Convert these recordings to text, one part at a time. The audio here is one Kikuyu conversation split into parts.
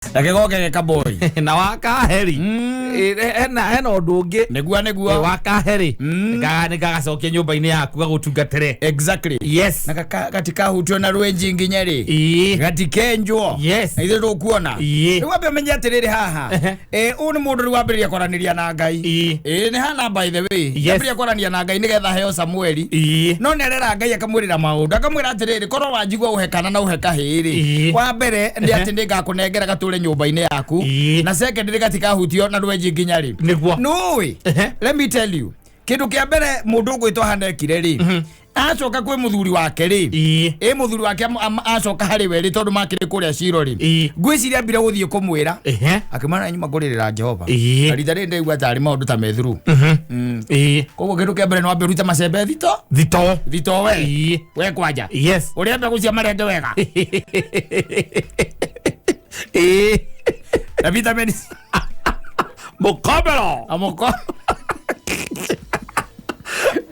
Na gĩgoke gĩkaboi. Na wakaheri. Hena ũndũ ũngĩ. Nĩguo. Wakaheri nĩngagacokia nyũmba-inĩ yaku gagũtungatĩre. Exactly. Yes. Na gatikahutio na rwenji nginya rĩ. Gatikenjwo. Yes. Na ithuĩ tũkuona. Rĩu ambe ũmenye atĩrĩrĩ haha. Ũyũ nĩ mũndũ rĩu wambĩrĩria kwaranĩria na Ngai. Nĩ Hana, by the way. Ambĩrĩria kwaranĩria na Ngai nĩgetha aheo Samueli. No nĩ arera Ngai akamwĩrĩra maũndũ, akamwĩra atĩrĩrĩ, korwo wanjigua ũhe kana na ũhe kahĩĩ rĩ, wa mbere nĩ atĩ nĩngakũnengera gatũre nyũmba-inĩ yaku, na second nĩ gatikahutio na rwenji nginya rĩ. Nĩguo. Nũĩ, let me tell you, kĩndũ kĩa mbere mũndũ ũgwĩtwo Hana ekire rĩ, acoka kwĩ mũthuri wake rĩ, ĩ mũthuri wake acoka harĩ we rĩ, tondũ makĩrĩ kũrĩa Ciro rĩ, ngwĩciria ambire gũthiĩ kũmwĩra, akĩmwĩra nyuma kũrĩrĩra Jehova. Na rita rĩrĩ ndaigua tarĩ maũndũ ta methuru. Koguo kĩndũ kĩa mbere nĩ wambe ũrute macembe thito. Thito. Thito we. We kwanja. Yes. Ũrĩa mbegũ cia marenge wega. Na vitamin C. Mũkombero. Amoko.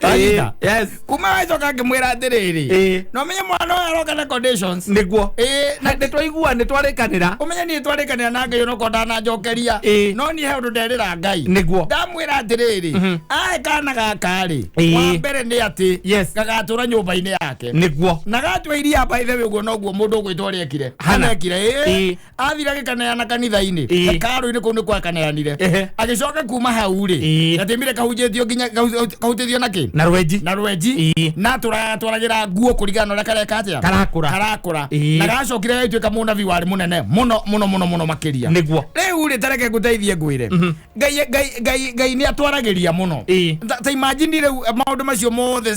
Anyita. Yes. Kuma acoka akĩmwĩra atĩrĩrĩ, no menye mwana ũyũ aroka na conditions. Nĩguo. Na nĩ twaigua, nĩ twarĩkanĩra. Ũmenye niĩ twarĩkanĩra na Ngai onokorwo ndananjokeria. No niĩ he ũndũ nderĩra Ngai. Nĩguo. Ndamwĩra atĩrĩrĩ, ahe kana gaka rĩ, wa mbere nĩ atĩ gagatũra nyũmba-inĩ yake. Nĩguo. Na gatua iria, by the way, ũguo noguo mũndũ ũgwĩtwo ũrĩa ekire. Hana. Ekire. Athire agĩkaneana kanitha-inĩ. Hekarũ-inĩ kũu nĩkuo akaneanire. Agĩcoka kuma hau rĩ, gatimire kahunjĩtio nginya kahutĩtio na kĩ? Na rwenji. Na rwenji. Na tũratwaragĩra nguo kũringana na ũrĩa kareka atĩa? Karakũra. Karakũra. Na gacokire gagĩtuĩka mũnabii warĩ mũnene mũno mũno mũno mũno makĩria. Nĩguo. Rĩu rĩ, tareke ngũteithie ngwĩre, Ngai Ngai Ngai Ngai nĩ atwaragĩria mũno. Ta imagine rĩu maũndũ macio mothe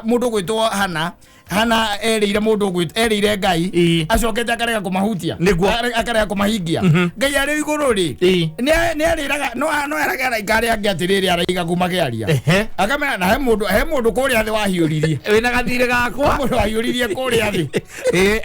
mũndũ ũgwĩtwo Hana Hana erĩire mũndũ erĩire Ngai, acokete akarega kũmahutia. Nĩguo. Akarega kũmahingia. Ngai arĩ igũrũ rĩ, nĩ arĩraga no erage araika arĩa angĩ atĩrĩrĩ, araiga kuma kĩaria, akamera na he mũndũ kũrĩa thĩ wahiũririe. Wĩna gathirĩ gakwa. Mũndũ wahiũririe kũrĩa thĩ.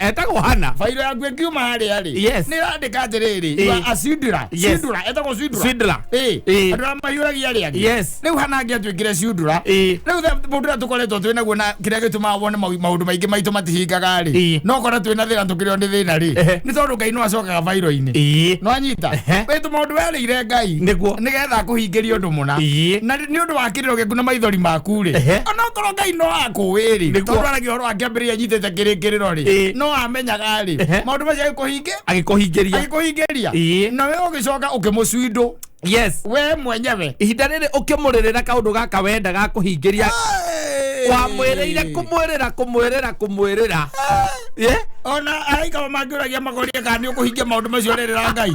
Etagwo Hana. Bairo yaku ĩkiuma harĩa rĩ, nĩ ĩrandĩka atĩrĩrĩ, you are a swindler. Swindler, etagwo swindler. Swindler. Andũ arĩa mahiũragia arĩa angĩ. Rĩu Hana angĩatuĩkire swindler. Rĩu mũndũ ũrĩa tũkoretwo twĩ naguo na kĩrĩa gĩtũmaga wone maũndũ maingĩ maitũ matihingaga rĩ, no kora twĩna thĩna, tũkĩrĩo nĩ thĩna rĩ, nĩ tondũ Ngai no acokaga bairo-inĩ. No anyita wĩ maũndũ werĩire Ngai nĩgetha akũhingĩrie ũndũ mũna, na nĩ ũndũ wa kĩrĩro gĩaku na maithori maku rĩ, onokorwo Ngai no akũĩ rĩ, tondũ aragia ũhoro wa kĩambĩrĩria anyitĩte kĩrĩkĩrĩro rĩ, no amenyaga rĩ, maũndũ macio agĩkũhinge Agĩkũhingĩria. Agĩkũhingĩria. Na we ũgĩcoka ũkĩmũcindũ we mwenyewe. Ihinda rĩrĩ ũkĩmũrĩrĩra kaũndũ gaka wendaga kũhingĩria, wamwĩrĩire kũmwĩrĩra kũmwĩrĩra kũmwĩrĩra. Ona araika mangĩũragia magorie kana nĩ ũkũhingia maũndũ macio ũrerĩra Ngai.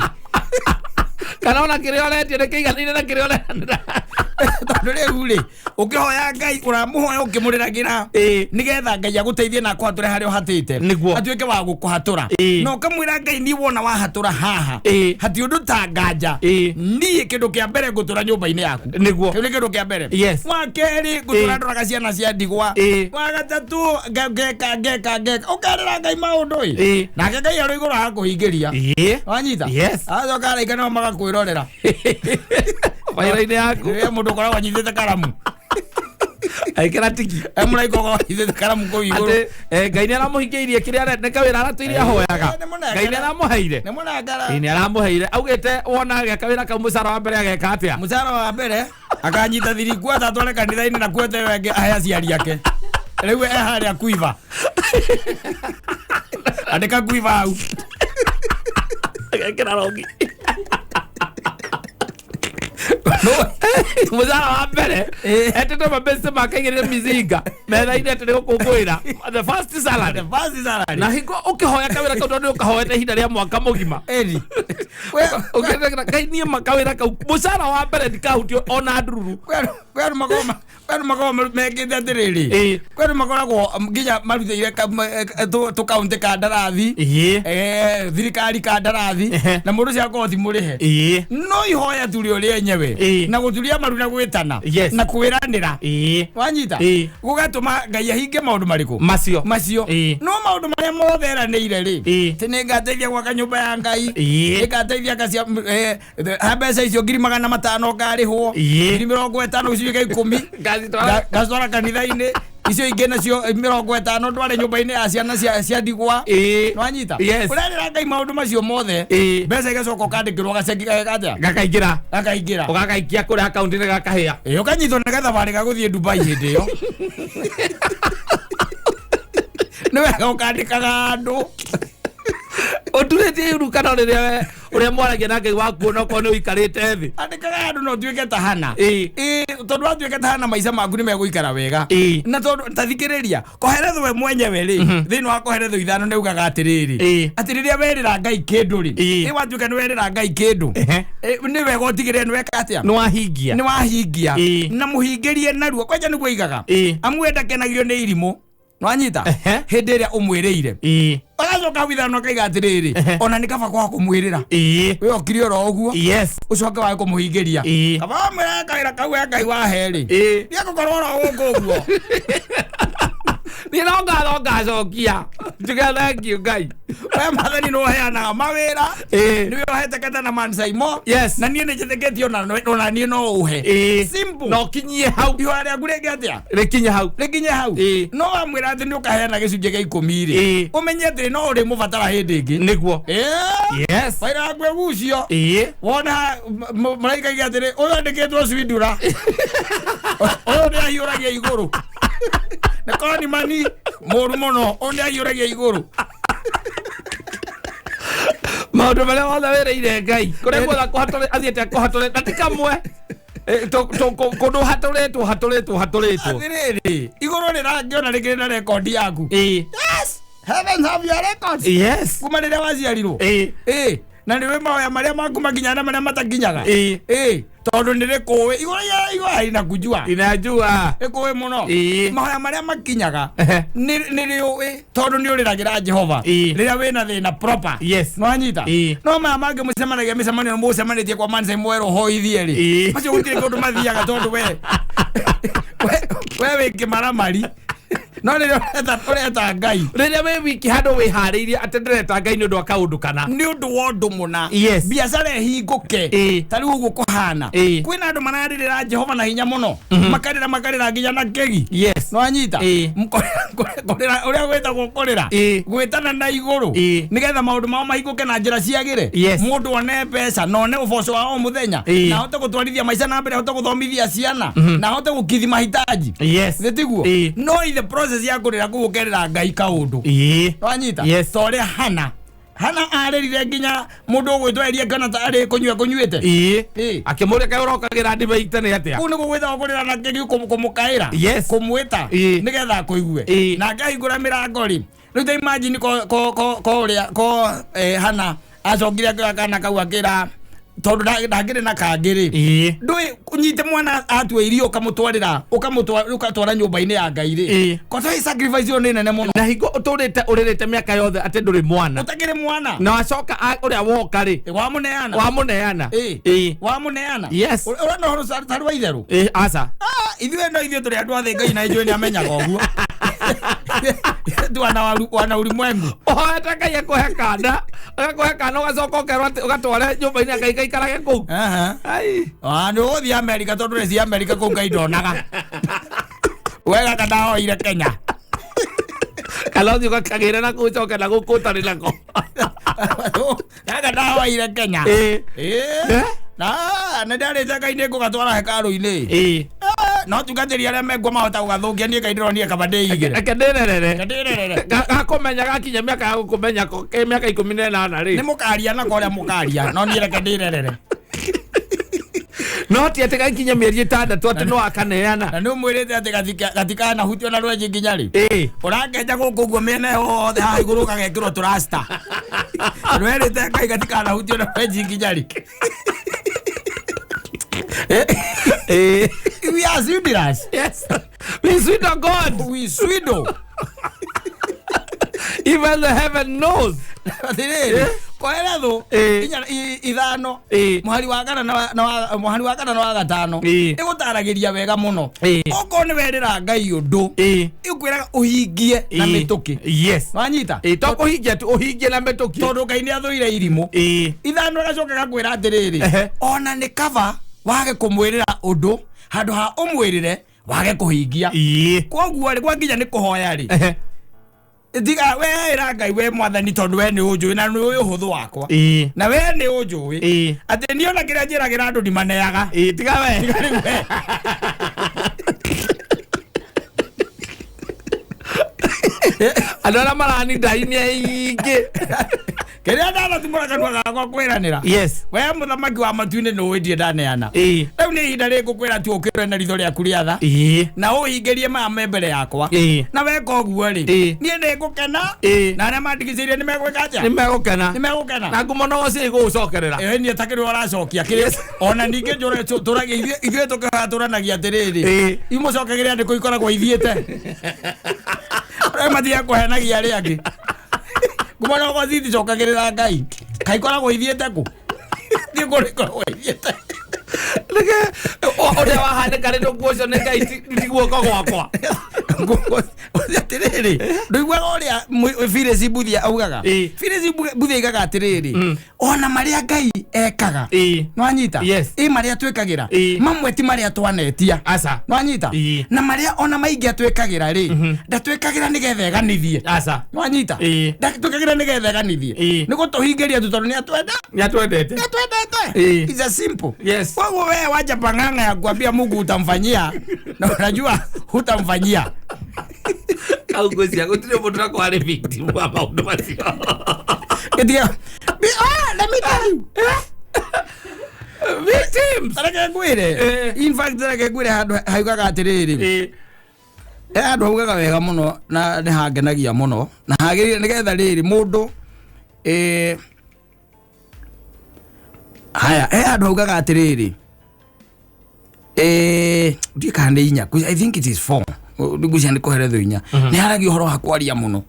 Kana ona kĩrĩa ũretia nĩ kĩiganĩire na kĩrĩa ũreranĩra. Tondũ rĩu rĩ, ũkĩhoya Ngai, ũramũhoya ũkĩmũrĩragĩra nĩgetha Ngai agũteithie na akũhatũre harĩa ũhatĩte. Nĩguo. Atuĩke wa gũkũhatũra. Na ũkamwĩra Ngai, niĩ wona wahatũra haha, hati ũndũ ta nganja, niĩ kĩndũ kĩa mbere ngũtũra nyũmba-inĩ yaku. Nĩguo. Kĩu nĩ kĩndũ kĩa mbere. Wa kerĩ, ngũtũra ndoraga ciana cia ndigwa. Wa gatatũ, ngeka ngeka ngeka, ũkerĩra Ngai maũndũ ĩ. Nake Ngai arĩ igũrũ agakũhingĩria. Wanyita? Yes. Acoka araika nao magakwĩrorera. Bairo-inĩ yaku. Rĩrĩa mũndũ ũkoragwo anyitĩte karamu. Aikĩra tiki. E mũraika ũkoragwo anyitĩte karamu kũu igũrũ. Atĩ Ngai nĩ aramũhingĩirie kĩrĩa arenda, nĩ kawĩra aratũire ahoyaga. Nĩ mũnengere. Ngai nĩ aramũheire. Nĩ mũnengere. Ngai nĩ aramũheire, augĩte wona ageka wĩra kau, mũcara wa mbere ageka atĩa? Mũcara wa mbere akanyita thirikuata atware kanitha-inĩ, na kuote ĩyo ĩngĩ ahe aciari ake. Rĩu e harĩa kuiva, andĩka kuiva hau. Agekĩra rongi mũcara wa mbere, etĩte mabeste makaigĩrĩre mizinga metha-inĩ atĩ nĩ gũkũngũĩra the first salary. The first salary. Na hingo ũkĩhoya kawĩra kau, tondũ nĩ ũkahoete ihinda rĩa mwaka mũgima. Eri. Ũkĩrĩra Ngai, niĩ ma kawĩra kau, mũcara wa mbere ndikahutio ona ndururu. Kwĩ andũ makoragwo mekĩte atĩrĩrĩ, kwĩ andũ makoragwo nginya marutĩire tũkaunti kandarathi, thirikari kandarathi, na mũndũ ũcio akorwo ti mũrĩhe, no ihoya tu rĩo rĩenyewe na gũturia maru na gwĩtana na kwĩranĩra, wanyita, gũgatũma Ngai ahinge maũndũ marĩkũ? Macio. Macio. No maũndũ marĩa mothe eranĩire rĩ, atĩ nĩ ngateithia gwaka nyũmba ya Ngai, nĩ ngateithia ngacia ha mbeca icio 500,000 ngarĩhwo, 50,000 gĩcunjĩ kĩa ikũmi Ngacitwara ngacitwara kanitha-inĩ. Icio ingĩ nacio 50 ndware nyũmba-inĩ ya ciana cia ndigwa. Nĩwanyita? Yes. Ũrerĩra Ngai maũndũ macio mothe. Mbeca igacoka ũkandĩkĩrwo gaceki gageka atĩa? Gakaingĩra. Gakaingĩra. Ũgagaikia kũrĩa akaunti-inĩ gakahĩa. Ũkanyitwo nĩ gathabarĩ ga gũthiĩ Dubai hĩndĩ ĩyo. Nĩ wega ũkandĩkaga andũ. Ũturĩtie iru kana rĩrĩa ũrĩa mwaragia na Ngai waku onokorwo nĩ ũikarĩte thĩ. Andĩkaga andũ na ũtuĩke ta Hana. Tondũ watuĩka ta Hana maica maku nĩ megũikara wega. Na tondũ ta thikĩrĩria, Koheretho we mwenyewe rĩ, thĩinĩ wa Koheretho 5 nĩ ugaga atĩrĩrĩ, atĩ rĩrĩa werĩra Ngai kĩndũ rĩ, watuĩka nĩ werĩra Ngai kĩndũ, nĩ wega ũtigĩrĩre nĩ weka atĩa? Nĩ wahingia. Nĩ wahingia. Na mũhingĩrie narua, kwanja nĩguo aigaga. Amu we ndakenagio nĩ irimũ. Nĩwanyita? Hĩndĩ ĩrĩa ũmwĩrĩire. Agacoka hau 5 akaiga atĩrĩrĩ, ona nĩ kaba kwaga kũmwĩrĩra. We okire oro ũguo. Ũcoke wage kũmũhingĩria. Kaba wamwĩra kawĩra kau we Ngai wahe rĩ. Nĩegũkorwo oro gũkũ ũguo. Niĩ no ngatho ngacokia. Njuge thank you Ngai. We Mwathani nĩ ũheanaga mawĩra. Nĩwe ũhete Kata na Mansaimo. Na niĩ nĩ njĩtĩkĩtie ona niĩ no ũhe. Simple. Na ũkinyie hau. Ihoya rĩaku rĩngĩ atĩa? Rĩkinye hau. Rĩkinye hau. No wamwĩra atĩ nĩ ũkaheana gĩcunjĩ gĩa 10 rĩ. Ũmenye atĩ no ũrĩmũbatara hĩndĩ ĩngĩ. Nĩguo. Wĩra waku ĩgucio. Wona mũraika aiga atĩrĩ, ũyũ andĩkĩtwo Swindura. Ũyũ nĩ ahiũragia igũrũ. Nĩ koni mani mũru mũno, ũyũ nĩ ahiũragia igũrũ. Maũndũ marĩa mothe wĩrĩire Ngai, kũrĩa guothe athiĩte akũhatũrĩte, na ti kamwe. Kũndũ hatũrĩtwo, hatũrĩtwo, hatũrĩtwo. Atĩrĩrĩ, igũrũ rĩrangĩona rĩkĩrĩ na rekondi yaku. Yes! Heavens have your records. Kuma rĩrĩa waciarirwo. Na nĩwe mahoya marĩa maku makinyaga na marĩa matakinyaga. Tondũ nĩ rĩkũĩ. Igũrũ rĩa igũrũ harĩ na kujua. Inajua. Rĩkũĩ mũno. Mahoya marĩa makinyaga, nĩ rĩũĩ tondũ nĩ ũrĩragĩra Jehova. Rĩrĩa wĩna thĩna proper. Nĩwanyita? No maya mangĩ mũcemanagia mĩcemanio mũcemanĩtie kwa Manse mwerũ hoithie rĩ. Macio gũtirĩ kũndũ mathiaga tondũ we wĩ kĩmaramari. No rĩrĩa ũreta Ngai. Rĩrĩa wĩ wiki handũ wĩharĩirie atĩ ndĩreta Ngai nĩ ũndũ wa kaũndũ kana. Nĩ ũndũ wa ũndũ mũna. Biacara ĩhingũke. Ta rĩu ũguo kũhana. Kwĩna andũ mararĩrĩra Jehova na hinya mũno. Makarĩra, makarĩra nginya na kĩgi. Nĩwanyita? Kũrĩra, ũrĩa gwĩtagwo kũrĩra. Gwĩtana na igũrũ. Nĩgetha maũndũ mao mahingũke na njĩra ciagĩre. Mũndũ one mbeca, na one ũboco wa o mũthenya. Na ahote gũtwarithia maica na mbere, ahote gũthomithia ciana. Na ahote gũkithi mahitaji. Nĩ tiguo? No in the process ya kũrĩra kũu ũkerĩra Ngai kaũndũ. Nĩwanyita? Ta ũrĩa Hana. Hana arĩrire nginya mũndũ ũgwĩtwo Elia kana ta arĩ kũnyua kũnyuĩte. Akĩmũria kaĩ ũrokagĩra ndibei tene atĩa? Kũu nĩguo gwĩtagwo kũrĩra na kĩgi kũmũkaĩra. Kũmwĩta. Nĩgetha akũigue. Nake ahingũra mĩrango rĩ. Rĩu ta imagine ko ũrĩa, ko Hana acokire akĩoya kana kau akĩra tondũ ndangĩrĩ na kangĩ rĩ. Ndũĩ ũnyite mwana atue irio ũkamũtwarĩra, ũgatwara nyũmba-inĩ ya Ngai rĩ. Kosa sacrifice ĩyo nĩ nene mũno. Na hingo ũtũrĩte ũrĩrĩte mĩaka yothe atĩ ndũrĩ mwana. Ũtakĩrĩ mwana. Na wacoka ũrĩa woka rĩ. Wamũneana. Wamũneana. Wamũneana. Ũrona ũhoro tarĩ wa itherũ? Aca. Ithuĩ no ithuĩ tũrĩ andũ a thĩ, Ngai na ithuĩ nĩ amenyaga ũguo. Tu wana ulimwengu. Ũhoete Ngai akũhe kana, agakũhe kana ũgacoka ũkerwo atĩ ũgatware nyũmba-inĩ ya Ngai gaikarage kũu. Ai. Nĩ ũgũthiĩ Amerika tondũ nĩ ci Amerika kũu Ngai ndonaga. We gaka ndahoire Kenya. Kana ũthiĩ ũgakagĩre na kũu ũcoke na gũkũ ũtarĩ nako. Gaka ndahoire Kenya. Na, nĩ ndarĩte Ngai nĩ ngũgatwara hekarũ-inĩ. No tungatĩri arĩa mekuo mahota gũgathũkia, niĩ Ngai ndĩronire kaba ndĩigĩre. Reke ndĩrerere. Reke ndĩrerere. Gakũmenya gakinya mĩaka ya gũkũmenya ko, ke mĩaka 18 rĩ. Nĩ mũkaria nako ũrĩa mũkaria, no niĩ reke ndĩrerere. No ti atĩ gakinya mĩeri 6 atĩ no akaneana. Na nĩ ũmwĩrĩte atĩ gatikanahutio na rwenji nginya rĩ. Ũrakenja gũkũ ũguo mĩena yothe haha igũrũ ũgagekĩrwo tũrasta. Nĩwerĩte Ngai gatikanahutio na rwenji nginya rĩ. We are swindlers. Yes. We swindle God. We swindle. Even the heaven knows. Atĩrĩrĩ, Koheletho, inya, ithano, mũhari wa kana na wa, na wa, mũhari wa kana na wa gatano, ĩgũtaragĩria wega mũno. Okorwo nĩ werĩra Ngai ũndũ, ĩkwĩraga ũhingie na mĩtũkĩ. Wanyita? To kũhingia tu, ũhingie na mĩtũkĩ. Tondũ Ngai nĩ athũire irimũ. Ithano agacoka agakwĩra atĩrĩrĩ, ona nĩ kaba wage kũmwĩrĩra ũndũ, handũ ha ũmwĩrĩre, Wage kũhingia. Koguo rĩ, gwakinya nĩ kũhoya rĩ, tiga we ĩra Ngai we mwathani tondũ we nĩ ũnjũĩ na nĩ ũĩ ũhũthũ wakwa. Na we nĩ ũnjũĩ atĩ niĩ ona kĩrĩa njĩragĩra andũ ndimaneaga. Tiga we. Tiga rĩu we. Andũ arĩa maranindai nĩ aingĩ. Kĩrĩa ndanatumũra kanua gakwa kwĩranĩra. Yes. We mũthamaki wa matu-inĩ nĩ ũĩ ndirĩ ndaneana. Rĩu nĩ ihinda rĩngũkwĩra tu ũkĩre na ritho rĩaku rĩa tha. Na ũhingĩrie maya me mbere yakwa. Na weka ũguo rĩ, niĩ nĩ ngũkena. Na arĩa mandigicĩirie nĩ megwĩka atĩa? Nĩ megũkena. Nĩ megũkena. Na ngumo no cio igũgũcokerera. Ĩĩ niĩ ta kĩrĩa ũracokia kĩrĩa ona ningĩ njũre tũragia ithuĩ tũkĩhoya tũranagia atĩrĩrĩ, imũcokagĩrĩra nĩ kũ ikoragwo ithiĩte. Arĩa mathiaga kũhenagia arĩa angĩ. Ngumo no gothi ithicokagĩrĩra Ngai. Kaĩ ikoragwo ithiĩte kũ? Thiĩ kũrĩa ikoragwo ithiĩte. Reke ũrĩa wahanĩka rĩ nguo ũcio nĩ Ngai ti guoko gwakwa. Atĩrĩrĩ, ndũiguaga ũrĩa Phyllis Mbuthia augaga? Phyllis Mbuthia aigaga atĩrĩrĩ, ona marĩa Ngai ekaga, nĩwanyita? Yes. Ĩ marĩa twĩkagĩra, mamwe ti marĩa twanetia. Aca. Nĩwanyita? Na marĩa ona maingĩ atwĩkagĩra rĩ, ndatwĩkagĩra nĩgetha eganithie. Aca. Nĩwanyita? Ndatwĩkagĩra nĩgetha eganithie. Nĩ gũtũhingĩria tu tondũ nĩatwenda. Nĩatwendete. Nĩatwendete. It's a simple. Yes. Koguo wewe wacha pang'ang'a ya kuambia Mungu utamfanyia na unajua hutamfanyia. Au ngwĩciria gũtirĩ mũndũ ũrakorwo arĩ victim wa maũndũ macio. Let me tell you. Victims. Reke ngwĩre. In fact reke ngwĩre handũ haugaga atĩrĩrĩ. Handũ haugaga wega mũno na nĩ hangenagia mũno na hagĩrĩire nĩgetha rĩrĩ mũndũ haya handũ haugaga atĩrĩrĩ, ndiĩ kana nĩ inya, I think it is 4. Ngwĩciria nĩ kũherethwo inya. Nĩ haragia ũhoro wa kwaria mũno.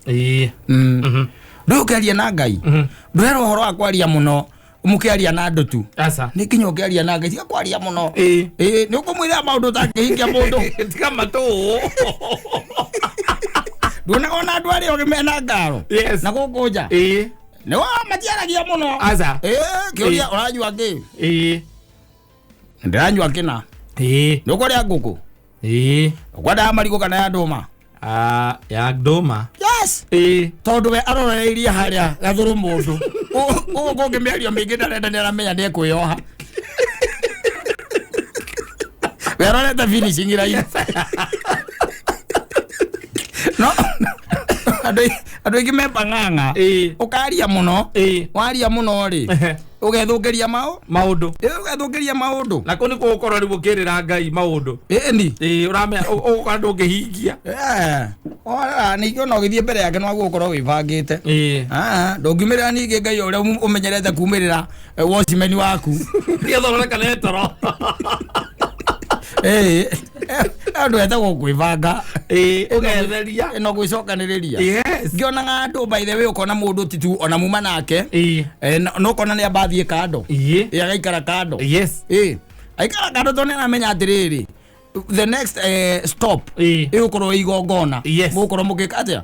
Ndũĩ ũkĩaria na Ngai, ndũrerwo ũhoro wa kwaria mũno mũkĩaria na andũ tu. Aca. Nĩ nginya ũkĩaria na Ngai tiga kwaria mũno. Nĩ ũkũmwĩra maũndũ ũtangĩhingia mũndũ. Tiga matũ. Nduonaga ona andũ arĩa ogĩ mena ngaro. Yes. Na gũkũ nja. Nĩ wa matiaragia mũno. Aca. Kĩũria ũranyua kĩ? Ndĩranyua kĩna. Nĩ ũkũrĩa ngũkũ? Ũkwendaga marigũ kana ya ndũma? Ya ndũma. Yes. Tondũ we arorereirie harĩa gathũrũ mũndũ. Gũkũ kũngĩ mĩario mĩingĩ ndarenda nĩ aramenya nĩ ekwĩyoha. We arorete finishing line. No, andũ aingĩ me pang'ang'a. Ũkaria mũno, waria mũno rĩ, ũgethũkĩria maũndũ. Ũgethũkĩria maũndũ. Na kũu nĩkuo ũgũkorwo rĩu ũkĩrĩra Ngai maũndũ. Ĩni. Ũramenya ũgũkorwo ndũngĩhingia. Ora ningĩ ona ũgĩthiĩ mbere yake no gũkorwo wĩbangĩte. Ndũngiumĩrĩra ningĩ Ngai ũrĩa ũmenyerete kumĩrĩra watchman waku. Nĩgetha ũrore kana e toro. Andũ etagwo kwĩbanga. Ũgetheria. No gwĩcokanĩrĩria. Yes. Ngĩonaga andũ by the way ũkona mũndũ ti tu ona muma nake. No ũkona nĩ amba athiĩ kando. Agaikara kando. Yes. Aikara kando tondũ nĩ aramenya atĩrĩrĩ, the next stop ĩgũkorwo igongona. Mũgũkorwo mũgĩka atĩa?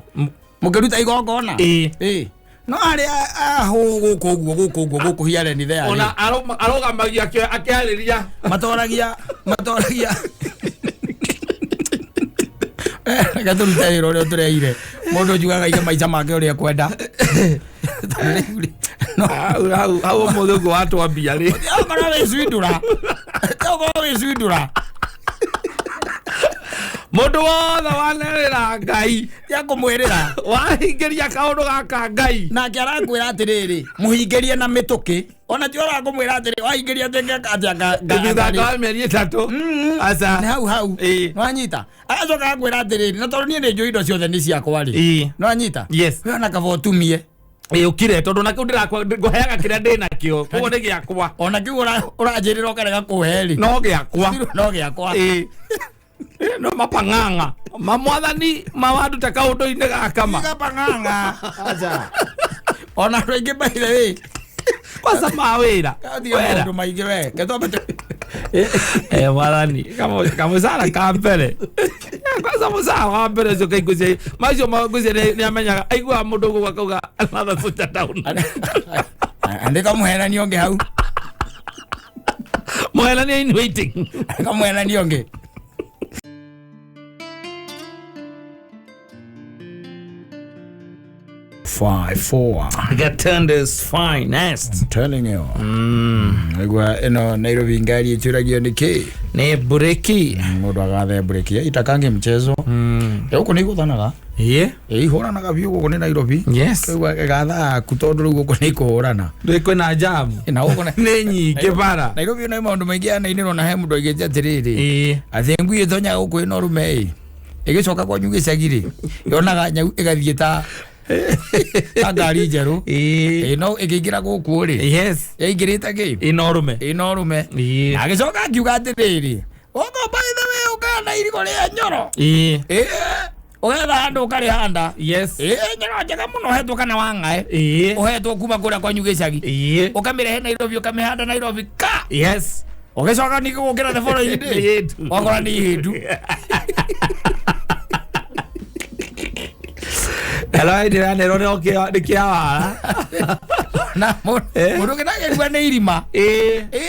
Mũkĩruta igongona. No arĩa ahũ gũkũ ũguo gũkũ ũguo gũkũ here and there. Ona arũgamagia akĩarĩria. Matoragia. Reke tũrute wĩra ũrĩa ũtũreire. Mũndũ njugaga aige maica make ũrĩa ekwenda. Hau ũmũthĩ ũguo watwambia rĩ. Okorwo wĩ cwindũra. Okorwo wĩ cwindũra. Mũndũ wothe wanerĩra Ngai. Tia kũmwĩrĩra. Wahingĩria kaũndũ gaka Ngai. Nake arakwĩra atĩrĩrĩ, mũhingĩrie na mĩtũkĩ. Ona ti ũrakũmwĩra atĩrĩ, wahingĩria atĩa Thutha wa mĩeri ĩtatũ. Aca. Nĩ hau hau. Nĩwanyita? Agacoka agakwĩra atĩrĩrĩ, na tondũ niĩ nĩ njũĩ indo ciothe nĩ ciakwa rĩ. Nĩwanyita? Yes. We ona kaba ũtumie. Ũkire tondũ nakĩo ngũheaga kĩrĩa ndĩ nakĩo. Koguo nĩ gĩakwa. Ona kĩu ũranjĩrĩra ũkarega kũhe rĩ. No gĩakwa. No gĩakwa. No mapang'ang'a. Mamwathani mawanduta kaũndũ-inĩ gaka ma. Tiga pang'ang'a. Aca. Ona andũ aingĩ by the way. Kwanza mawĩra. Tiga maũndũ maingĩ we. Mwathani, kamũcara ka mbere. Kwanza mũcara wa mbere ũcio kaingũcia. Macio ngũcia nĩ amenyaga. Aiguaga mũndũ ũguo akauga another soldier down. Andĩka mũhenani ũngĩ hau. Mũhenani in waiting. Andĩka mũhenani ũngĩ. 254. Gatundu's finest. I'm telling you. Aigua ĩno Nairobi ngari ĩtũragio nĩ kĩ? Nĩ bureki. Mũndũ agathe breki itakange mchezo. Gũkũ nĩ igũthanaga. Ĩĩ. Ihũranaga biũ gũkũ nĩ Nairobi. Yes. Rĩu ĩgatha aku tondũ rĩu gũkũ nĩ ikũhũrana. Rĩ kwĩna jam. Na gũkũ nĩ Nĩ nyingĩ bara. Nairobi no maũndũ maingĩ yanainĩrwo na he mũndũ aigĩte atĩrĩrĩ. Ĩĩ. Atĩ ngui ĩtonyaga gũkũ ĩna ũrũme ĩ. Ĩgĩcoka kwanyu gĩcagi rĩ, yonaga nyau ĩgathiĩ ta ngari njerũ. Ĩĩ. Ĩ no ĩkĩingĩra gũkũ rĩ, Yes. yaingĩrĩte kĩ? Ĩna ũrũme. Ĩna ũrũme. Ĩĩ. Na agĩcoka akiuga atĩrĩrĩ, gũkũ by the way ũkaga na irigũ rĩa nyoro. Ĩĩ. Ĩ, ũgetha handũ ũkarĩhanda. Yes. Ĩ, nyoro njega mũno ũhetwo kana wang'ae. Ĩĩ. Ũhetwo kuma kũrĩa kwanyu gĩcagi. Ĩĩ. Ũkamĩrehe Nairobi ũkamĩhanda Nairobi ka. Yes. Ũgĩcoka ningĩ gũkĩra the following day. Nĩ hĩndu. Wakora nĩ ihĩndu. Hello, ndĩranerwo nĩ kĩawara. Na mũndũ ũngĩ nake nĩ irima. Ĩĩ. Ĩ,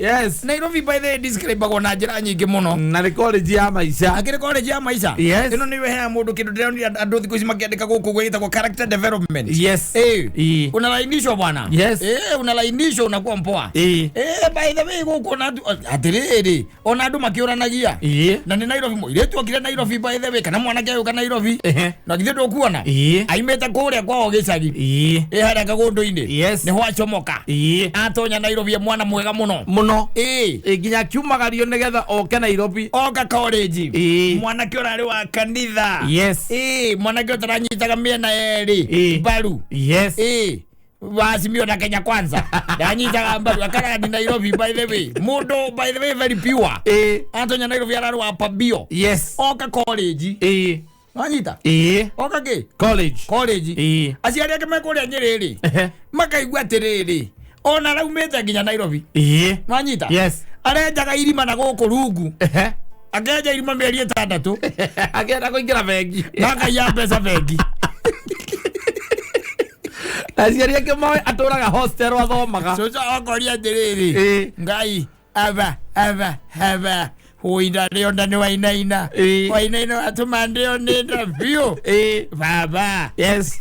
Yes. Nairobi by the way describagwo na njĩra nyingĩ mũno. Na nĩ college ya maica. Akĩrĩ college ya maica. Yes. Ĩno nĩyo ĩheaga mũndũ kĩndũ ndĩronire andũ thikũ ici makĩandĩka gũkũ ũguo ĩtagwo character development. Yes. Ĩ. Ĩĩ. Unalainishwa bwana. Yes. Ĩ, unalainishwa unakuwa mpoa. Ĩĩ. Ĩ, by the way gũkũ ona andũ atĩrĩrĩ, ona andũ makĩũranagia. Ĩĩ. Na nĩ Nairobi mũirĩtu okire Nairobi by the way kana mwanake agĩũka Nairobi. Ehe. Na githĩ ndũkuona? Ĩĩ. Aimĩte kũrĩa kwao gĩcagi. Ĩĩ. Ĩ harĩa kagũndũ-inĩ. Yes. Nĩho acomoka. Ĩĩ. Atonya Nairobi e mwana mwega mũno. Mũno. Ĩ. Ĩ, nginya akiumagario nĩgetha oke Nairobi. Oka college. Ĩĩ. Mwanake ũrarĩ wa kanitha. Yes. Ĩ, mwanake ũtaranyitaga mĩena yerĩ. Ĩ. Mbaru. Yes. Ĩ. Wasimio na Kenya Kwanza. Ndanyitaga mbaru akarani Nairobi by the way. Mũndũ by the way very pure. Ĩĩ. Atonya Nairobi ararĩ wa pabio. Yes. Oka college. Ĩĩ. Wanyita? Ĩĩ. Oka kĩ? College. College. Ĩĩ. Aciari ake me kũrĩa Nyĩrĩ rĩ. Ehe. Makaigua atĩrĩrĩ, ona araumĩte nginya Nairobi. Ĩĩ. Wanyita? Yes. Arenjaga irima na gũkũ rungu. Ehe. Akenja irima mĩeri 6. Akĩenda kũingĩra bengi. Na akaiya mbeca bengi. Aciari ake moĩ atũraga hostel athomaga. Cũcũ akoria atĩrĩrĩ, Ĩĩ. Ngai aba aba aba huinda rĩonda nĩ wainaina. Ĩĩ. Wainaina watũma ndĩo nĩ nda biũ. Ĩĩ. Baba. Yes.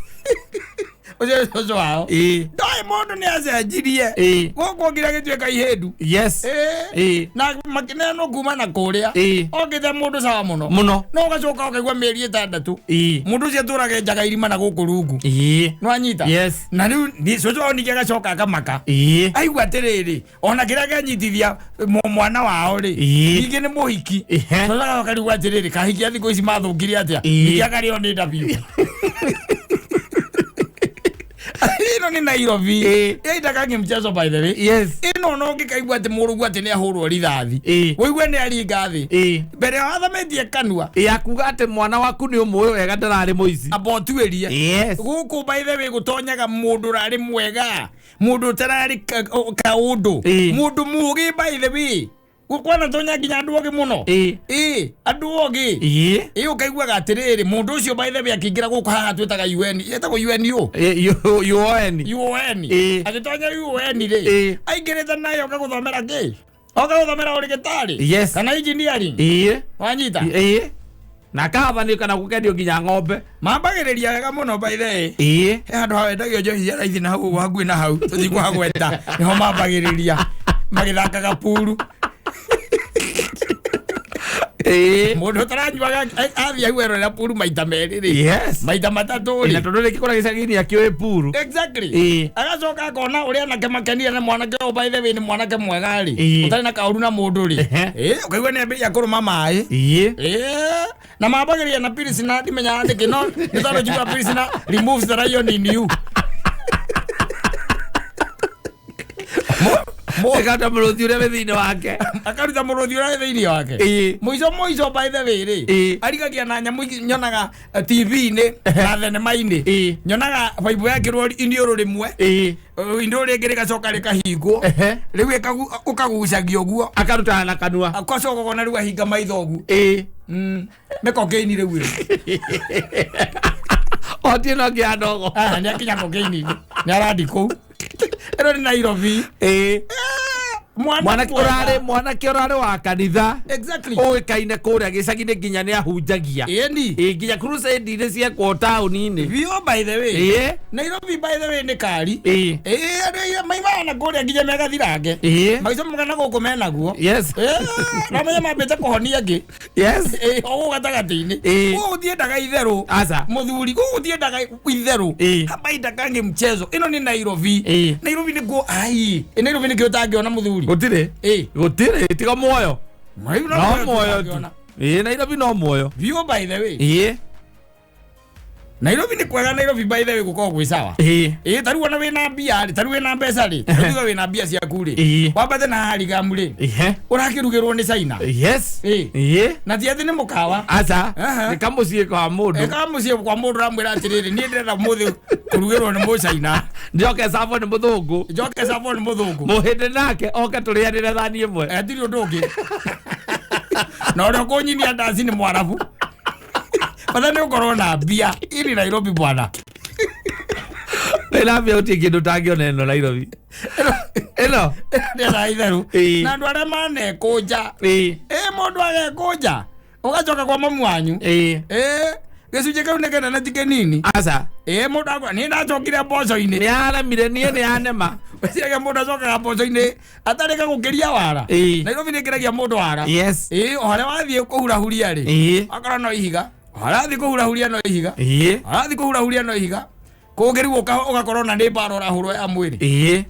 Ũcio nĩ cũcũ wao. Ĩĩ. Ndoĩ mũndũ nĩ acenjirie. Ĩĩ. Gũkũ nginya gĩtuĩka ihĩndu. Yes. Ĩĩ. Ĩĩ. Na makĩneanwo kuma na kũrĩa. Ĩĩ. Okĩte mũndũ sawa mũno. Mũno. No ũgacoka ũkaigua mĩeri 6. Ĩĩ. Mũndũ ũcio atũraga enjaga irima na gũkũ rungu. Ĩĩ. Nĩwanyita? Yes. Na rĩu cũcũ wao ningĩ agacoka akamaka. Ĩĩ. Aigua atĩrĩrĩ, ona kĩrĩa kĩanyitithia mwana wao rĩ, Ĩĩ. ningĩ nĩ mũhiki. Ehe. Cũcũ agacoka rĩu atĩrĩrĩ, kahiki a thikũ ici mathũkirie atĩa? Ĩĩ. Ningĩ akarĩo nĩ nda biũ. Ĩno nĩ Nairobi. Ĩĩ. Ĩitakangi mchezo by the way. Yes. Ĩno no ũngĩkaigua atĩ mũrũguo atĩ nĩ ahũrwo rithathi. Ĩĩ. Ũigue nĩ aringa thĩ. Ĩĩ. Mbere ya wathamĩtie kanua. Ya kuga atĩ mwana waku nĩ ũmũĩ wega ndararĩ mũici. Amba ũtuĩrie. Yes. Gũkũ by the way gũtonyaga mũndũ ũrarĩ mwega. Mũndũ ũtararĩ kaũndũ. Ĩĩ. Mũndũ mũũgĩ by the way. Kwanatonya nginya andũ ogĩ mũno. Ĩĩ. Ĩĩ, andũ ogĩ. Ĩĩ. Ĩĩ ũkaiguaga atĩrĩrĩ, mũndũ ũcio by the way akĩingĩra gũkũ haha twĩtaga UN, ĩtagwo UNO. Ĩĩ, UN. UN. Ĩĩ. Agĩtonya UN rĩ, Ĩĩ. aingĩrĩte nayo oka gũthomera kĩ? Oka gũthomera ũrĩgĩtarĩ? Yes. Kana engineering? Ĩĩ. Wanyita? Ĩĩ. Na akahathanio kana gũkendio nginya ng'ombe. Mambagĩrĩria wega mũno by the way. Ĩĩ. He handũ hawendagio njohi ya raithi na hau ũguo hakuhĩ na hau tũtikũhagweta nĩho mambagĩrĩria magĩthakaga puru. Ĩĩ. Mũndũ ũtaranyuaga athiĩ hau erorera puru maita merĩ rĩ. Yes. Maita matatũ Na rĩ. tondũ rĩngĩ kũrĩa gĩcagi-inĩ akĩũĩ puru. Exactly. Ĩĩ. Agacoka akona ũrĩa anake makenire na mwanake ũyũ by the way nĩ mwanake mwega rĩ. Ĩĩ. Ũtarĩ na kaũru na mũndũ rĩ. Ehe. Ĩĩ, ũkaigua nĩ ambĩrĩria kũrũma maĩ. Ĩĩ. Ĩĩ. Na mambagĩrĩria na pilsner ndimenyaga nĩkĩ no nĩ tondũ njiguaga pilsner removes the lion in you. Ĩkata mũrũthi ũrĩa wĩ thĩinĩ wake. Akaruta mũrũthi ũrĩa wĩ thĩinĩ wake. Ĩĩ. Mũico mũico by the way rĩ. Ĩĩ. Arigagia na nyamũ ici nyonaga TV-inĩ na thenema-inĩ. Ĩĩ. Nyonaga baibũ yekĩrwo iniũrũ rĩmwe. Ĩĩ. Iniũrũ rĩngĩ rĩgacoka rĩkahingwo. Ehe. Rĩu ũkagucagia ũguo. Akarutana na kanua. Akacoka ũkona rĩu ahinga maitho ũguo. Ĩĩ. Nĩ cocaine rĩu ĩyo. Otie no ngĩa ndogo. Ah, nĩ akinya cocaine-inĩ. Nĩ arandi kũu. Ĩno nĩ Nairobi. Ĩĩ. Mwanake ũrarĩ mwanake ũrarĩ wa kanitha. Exactly. Ũĩkaine kũrĩa gĩcagi-inĩ nginya nĩ ahunjagia. Ĩni. Ĩ nginya crusade-inĩ ciekwo taũni-inĩ. Biũ by the way. Ĩ. Nairobi by the way nĩ kari. Ĩ. Ĩ andũ aingĩ maimaga na kũrĩa nginya megathirange. Ĩ. Magĩcomoka na gũkũ menaguo. Yes. No menye mambĩte kũhonia angĩ. Yes. Ĩ o gũkũ gatagatĩ-inĩ. Ĩ. Gũkũ gũtiendaga itherũ. Aca. Mũthuri gũkũ gũtiendaga itherũ. Ĩ. Hapa itakangi mchezo. Ĩno nĩ Nairobi. Ĩ. Nairobi nĩkuo ai. Ĩ Nairobi nĩkĩo ũtangĩona mũthuri. Gũtirĩ. Ĩ. Gũtirĩ tiga muoyo. Nairobi No muoyo tu. ũtangĩona. Ĩ Nairobi no muoyo. Biũ by the way. Ĩ. Nairobi nĩ kwega Nairobi by the way gũkoragwo gwĩ sawa. Ĩ. Ĩ ta rĩu ona wĩna mbia rĩ, ta rĩu wĩna mbeca rĩ, ta rĩu tuge wĩna mbia ciaku rĩ, Ĩ. wambate na harigamu rĩ, Ihe. ũrakĩrugĩrwo nĩ China. Yes. Ĩ. Ĩ. Na ti atĩ nĩ mũkawa. Aca. Aha. Nĩ kamũciĩ kwa mũndũ. Ĩkaga mũciĩ kwa mũndũ ũramwĩra atĩrĩrĩ, niĩ ndĩrenda ũmũthĩ kũrugĩrwo nĩ mũchaina. Njoke cabo nĩ mũthũngũ. Njoke cabo nĩ mũthũngũ. Mũhĩndĩ nake oke tũrĩanĩre thani ĩmwe. Hatirĩ ũndũ ũngĩ. Na ũrĩa ũkũnyinia ndaci nĩ mwarabu. Bata nĩ ũkorwo na mbia. Ili Nairobi bwana. Wĩna mbia gũtirĩ kĩndũ ũtangĩona ĩno Nairobi. Ĩno. Ndĩra itherũ. Ĩ. Na andũ arĩa manekũnja. Ĩ. Ĩ mũndũ agekũnja. Ũgacoka kwa mamu wanyu. Ĩ. Ĩ gĩcunjĩ kĩu nĩ kĩnene ti kĩnini. Aca. Ĩ mũndũ akwa niĩ ndacokire mboco-inĩ. Nĩ aramire niĩ nĩ anema. Weciria mũndũ acokaga mboco-inĩ atarĩka gũkĩria wara. Ĩ. Nairobi nĩ ĩkĩragia mũndũ wara. Yes. Ĩ o harĩa wathiĩ kũhurahuria rĩ. Ĩ. Akorwo no ihiga. O harĩa wathiĩ kũhurahuria no ihiga. Ĩ. Arathiĩ kũhurahuria no ihiga. Kũngĩ rĩu ũgakorwo na nĩ mbara ũrahũrwo ya mwĩrĩ. Ĩ.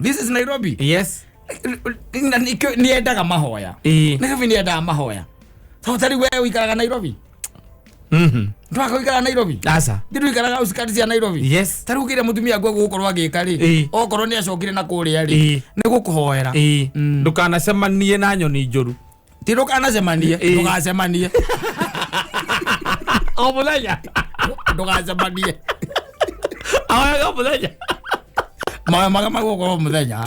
This is Nairobi. Yes. Na nĩkĩo nĩendaga mahoya. Ĩ. Nairobi nĩendaga mahoya. So ta rĩu we ũikaraga Nairobi. Mhm. Ndwaka ũikaraga Nairobi. Aca. Ndĩ ndũikaraga outskirts cia Nairobi. Yes. Ta rĩu kĩrĩa mũtumia waku egũkorwo agĩka rĩ, Ĩ. okorwo nĩ acokire na kũrĩa rĩ, Ĩ. nĩ gũkũhoera. Ĩ. Ndũkanacemanie na nyoni njũru. Ti ndũkanacemanie, Ĩ. ndũgacemanie. O mũthenya. Ndũgacemanie. Ahoyaga o mũthenya. Mahoya marĩa magũkorwo mũthenya.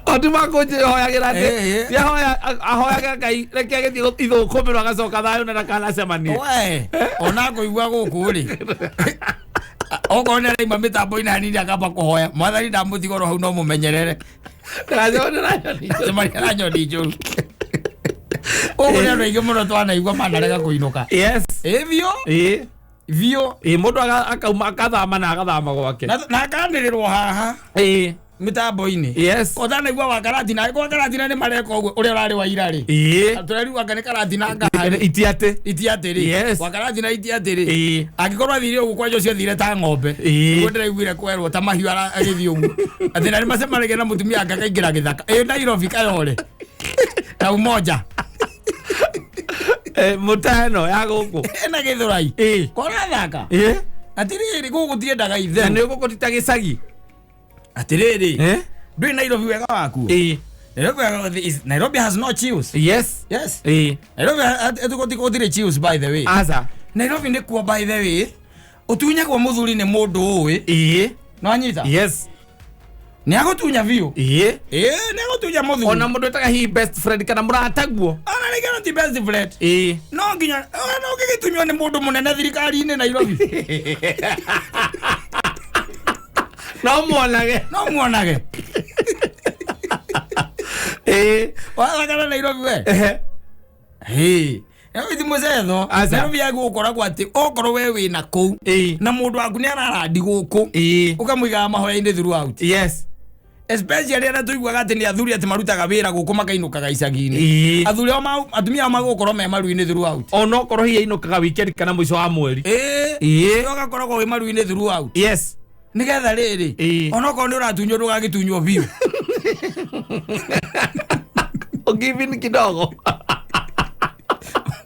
O ti makũnjĩhoyagĩra atĩ. Ĩ, ĩ. Ti ahoyaga Ngai reke agĩthiĩ ithũkũmĩrwo agacoka thayũ na ndakanacemanie. We, ona kũigua gũkũ rĩ. Okorwo nĩ araima mĩtambo-inĩ hanini akamba kũhoya. Mwathani ndamũtiga oro hau no mũmenyerere. Ndũgacemanie na nyoni njũru. Cemania na nyoni njũru. Gũkũ nĩ andũ aingĩ mũno twanaigua manarega kũinũka. Yes. Ĩ biũ, Ĩ. biũ. Ĩ mũndũ akauma akathama na agathama gwake. Na akanĩrĩrwo haha Ĩ. mĩtambo-inĩ. Yes. Ũtanaigua wa Karatina, angĩkorwo Karatina nĩ mareka ũguo ũrĩa ũrarĩ wa ira rĩ. Ĩ. Tũrerigwo anga nĩ Karatina anga Iti atĩ. iti atĩrĩ. Yes. Wa Karatina iti atĩrĩ. Ĩ. Angĩkorwo athire ũguo kwanja ũcio athire ta ng'ombe. Ĩ. Nĩguo ndĩraiguire kwerwo ta mahiũ agĩthiĩ ũguo. Atĩ na nĩmacemanagia na mũtumia anga akaingĩra gĩthaka. Ĩ Nairobi Kayole. Na Umoja. Mũteno ya gũkũ. Ĩna Gĩthũrai. Ĩ. Korathaka. Ĩ. Atĩrĩrĩ gũkũ gũtiendaga Na itherũ. nĩ gũkũ ti ta gĩcagi. Atĩrĩrĩ. Ĩ. Ndũĩ Nairobi wega wakuo. Ĩ. Nairobi Nairobi has no chills. Yes. Yes. Ĩ. Nairobi gũtirĩ chills by the way. Aca. Nairobi nĩ kuo by the way. Ũtunyagwo mũthuri nĩ mũndũ ũĩ. Ĩ. Nĩwanyita? Yes. Nĩ agũtunya biũ. Ĩ. Ĩ nĩ agũtunya mũthuri. Ona mũndũ ĩtaga hihi best friend kana mũrataguo. Ona rĩngĩ no ti best friend. Ĩ. No nginya ona ũngĩgĩtunywo nĩ mũndũ mũnene thirikari-inĩ Nairobi. No muonage. No muonage. Ĩ. Wathakana Nairobi we. Ehe. Hĩ. Nairobi ti mũcetho. Aca. Nairobi yagũkoragwo atĩ okorwo we wĩna kũu Ĩ. na mũndũ waku nĩ ararandi gũkũ Ĩ. ũkamũigaga mahoya-inĩ throughout. Yes. Especially arĩa tũiguaga atĩ nĩ athuri atĩ marutaga wĩra gũkũ makainũkaga icagi-inĩ. Ĩ. Athuri ao atumia ao magũkorwo me maru-inĩ throughout. Onokorwo hihi ainũkaga weekend kana mũico wa mweri. Ĩ. Ĩ. Ũgakoragwo wĩ maru-inĩ throughout. Yes. Nĩgetha rĩrĩ Ĩ. onokorwo nĩ ũratunywo ndũgagĩtunywo biũ. Ũgivini kidogo.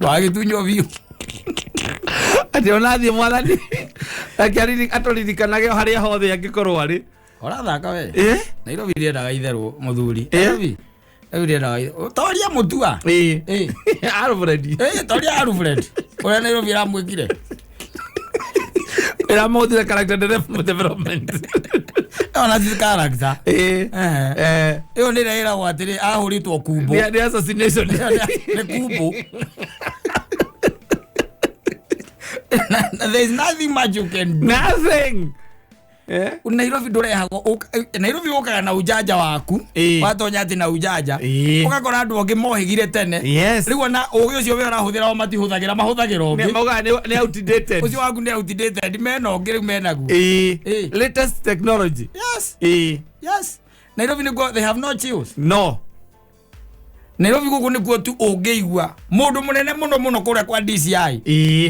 Ndũgagĩtunywo biũ. Atĩ ona athiĩ mwathani. Reke atũririkanage o harĩa hothe angĩkorwo arĩ. Ũrathaka we. Ĩ. Nairobi ndĩendaga itherũ mũthuri. Ĩ. Nairobi ndĩendaga itherũ. Toria mũtua. Ĩ. Ĩ. Alfred. Ĩ toria Alfred. Ũrĩa Nairobi ĩramwĩkire. Ĩramũhũthĩra character development. Ona ti character. Ĩ. Ehe. Ĩyo nĩ ĩrĩa ĩragwo atĩrĩ ahũrĩtwo kumbo. Nĩ assassination. Nĩ kumbo. There is nothing much you can do. Nothing. Nairobi ndũrehagwo Nairobi ũkaga na ujanja waku. Watonya atĩ na ujanja. Ũgakora andũ angĩ mohĩgire tene. Rĩu ona ũgĩ ũcio we ũrahũthĩra o matihũthagĩra, mahũthagĩra ũngĩ. Maugaga nĩ outdated. Ũcio waku nĩ outdated, mena ũngĩ rĩu menaguo. Latest technology. Yes. Yes. Nairobi nĩkuo they have no chills. No. Nairobi gũkũ nĩkuo tu ũngĩigua mũndũ mũnene mũno mũno kũrĩa kwa DCI.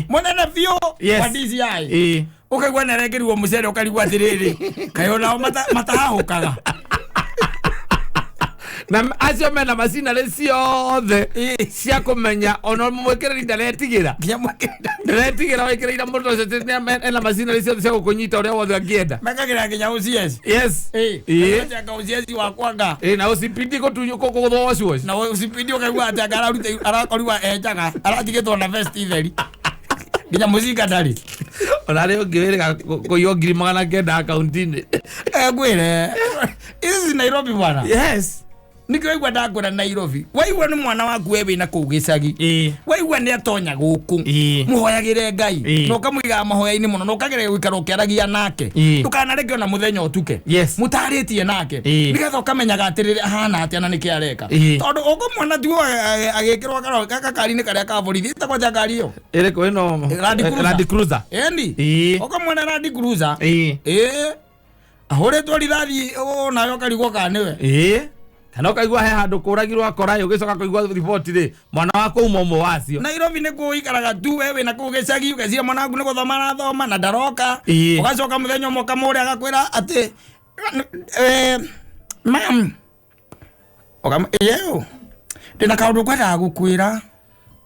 Mũnene biũ kwa DCI. Ũkaigua nĩ arekĩrirwo mũcere ũkarigwo atĩrĩrĩ, kaĩ onao matahahũkaga. Na acio mena macinarĩ ciothe cia kũmenya ona mũmwĩkĩrĩri ndaretigĩra. Nginya mwĩkĩrĩra. Ndaretigĩra wĩkĩrĩire mũndũ ũcio atĩ ena macinarĩ ciothe cia gũkũnyita ũrĩa wothe angĩenda. Mekagĩra nginya OCS. Yes. Anga OCS wakwa nga. Na OCPD gũtunywo gũthwo waci. Na OCPD ũkaigua atĩ anga arakorirwo enjaga, aratigĩtwo na vest theri. Nginya mũcinga ndarĩ. Ona arĩa ũngĩ wĩrĩga kũiywo 900,000 akaunti-inĩ. Ngwĩre. This is Nairobi bwana. Yes. Nĩkĩo waigua ndakwĩra Nairobi. Waigua nĩ mwana waku we wĩna kũu gĩcagi. Waigua nĩ atonya gũkũ. Mũhoyagĩre Ngai. Na ũkamũigaga mahoya-inĩ mũno na ũkageria gũikara ũkĩaragia nake. Ndũkanareke ona mũthenya ũtuke. Mũtarĩtie nake. Nĩgetha ũkamenyaga atĩrĩrĩ ahana atĩa na nĩkĩ areka. Tondũ ũkũmuona tu agĩkĩrwo gakari-inĩ karĩa ka borithi. Ĩtagwo atĩa ngari ĩyo? Ĩrĩkũ ĩno? Land Cruiser. Land Cruiser. Ĩni. Ũkamwona Land Cruiser. Ahũrĩtwo rithathi nawe ũkarigwo kana nĩwe. Kana ũkaigua he handũ kũragirwo akora ũgĩcoka kũigua riboti rĩ mwana waku uma ũmwe wacio. Nairobi nĩkuo ũikaraga tu we wĩna kũu gĩcagi ũgeciria mwana waku nĩ gũthoma arathoma na ndaroka. Ũgacoka mũthenya ũmwe ũkamũũria agakwĩra atĩ mam yeo ndĩna kaũndũ ngwendaga gũkwĩra.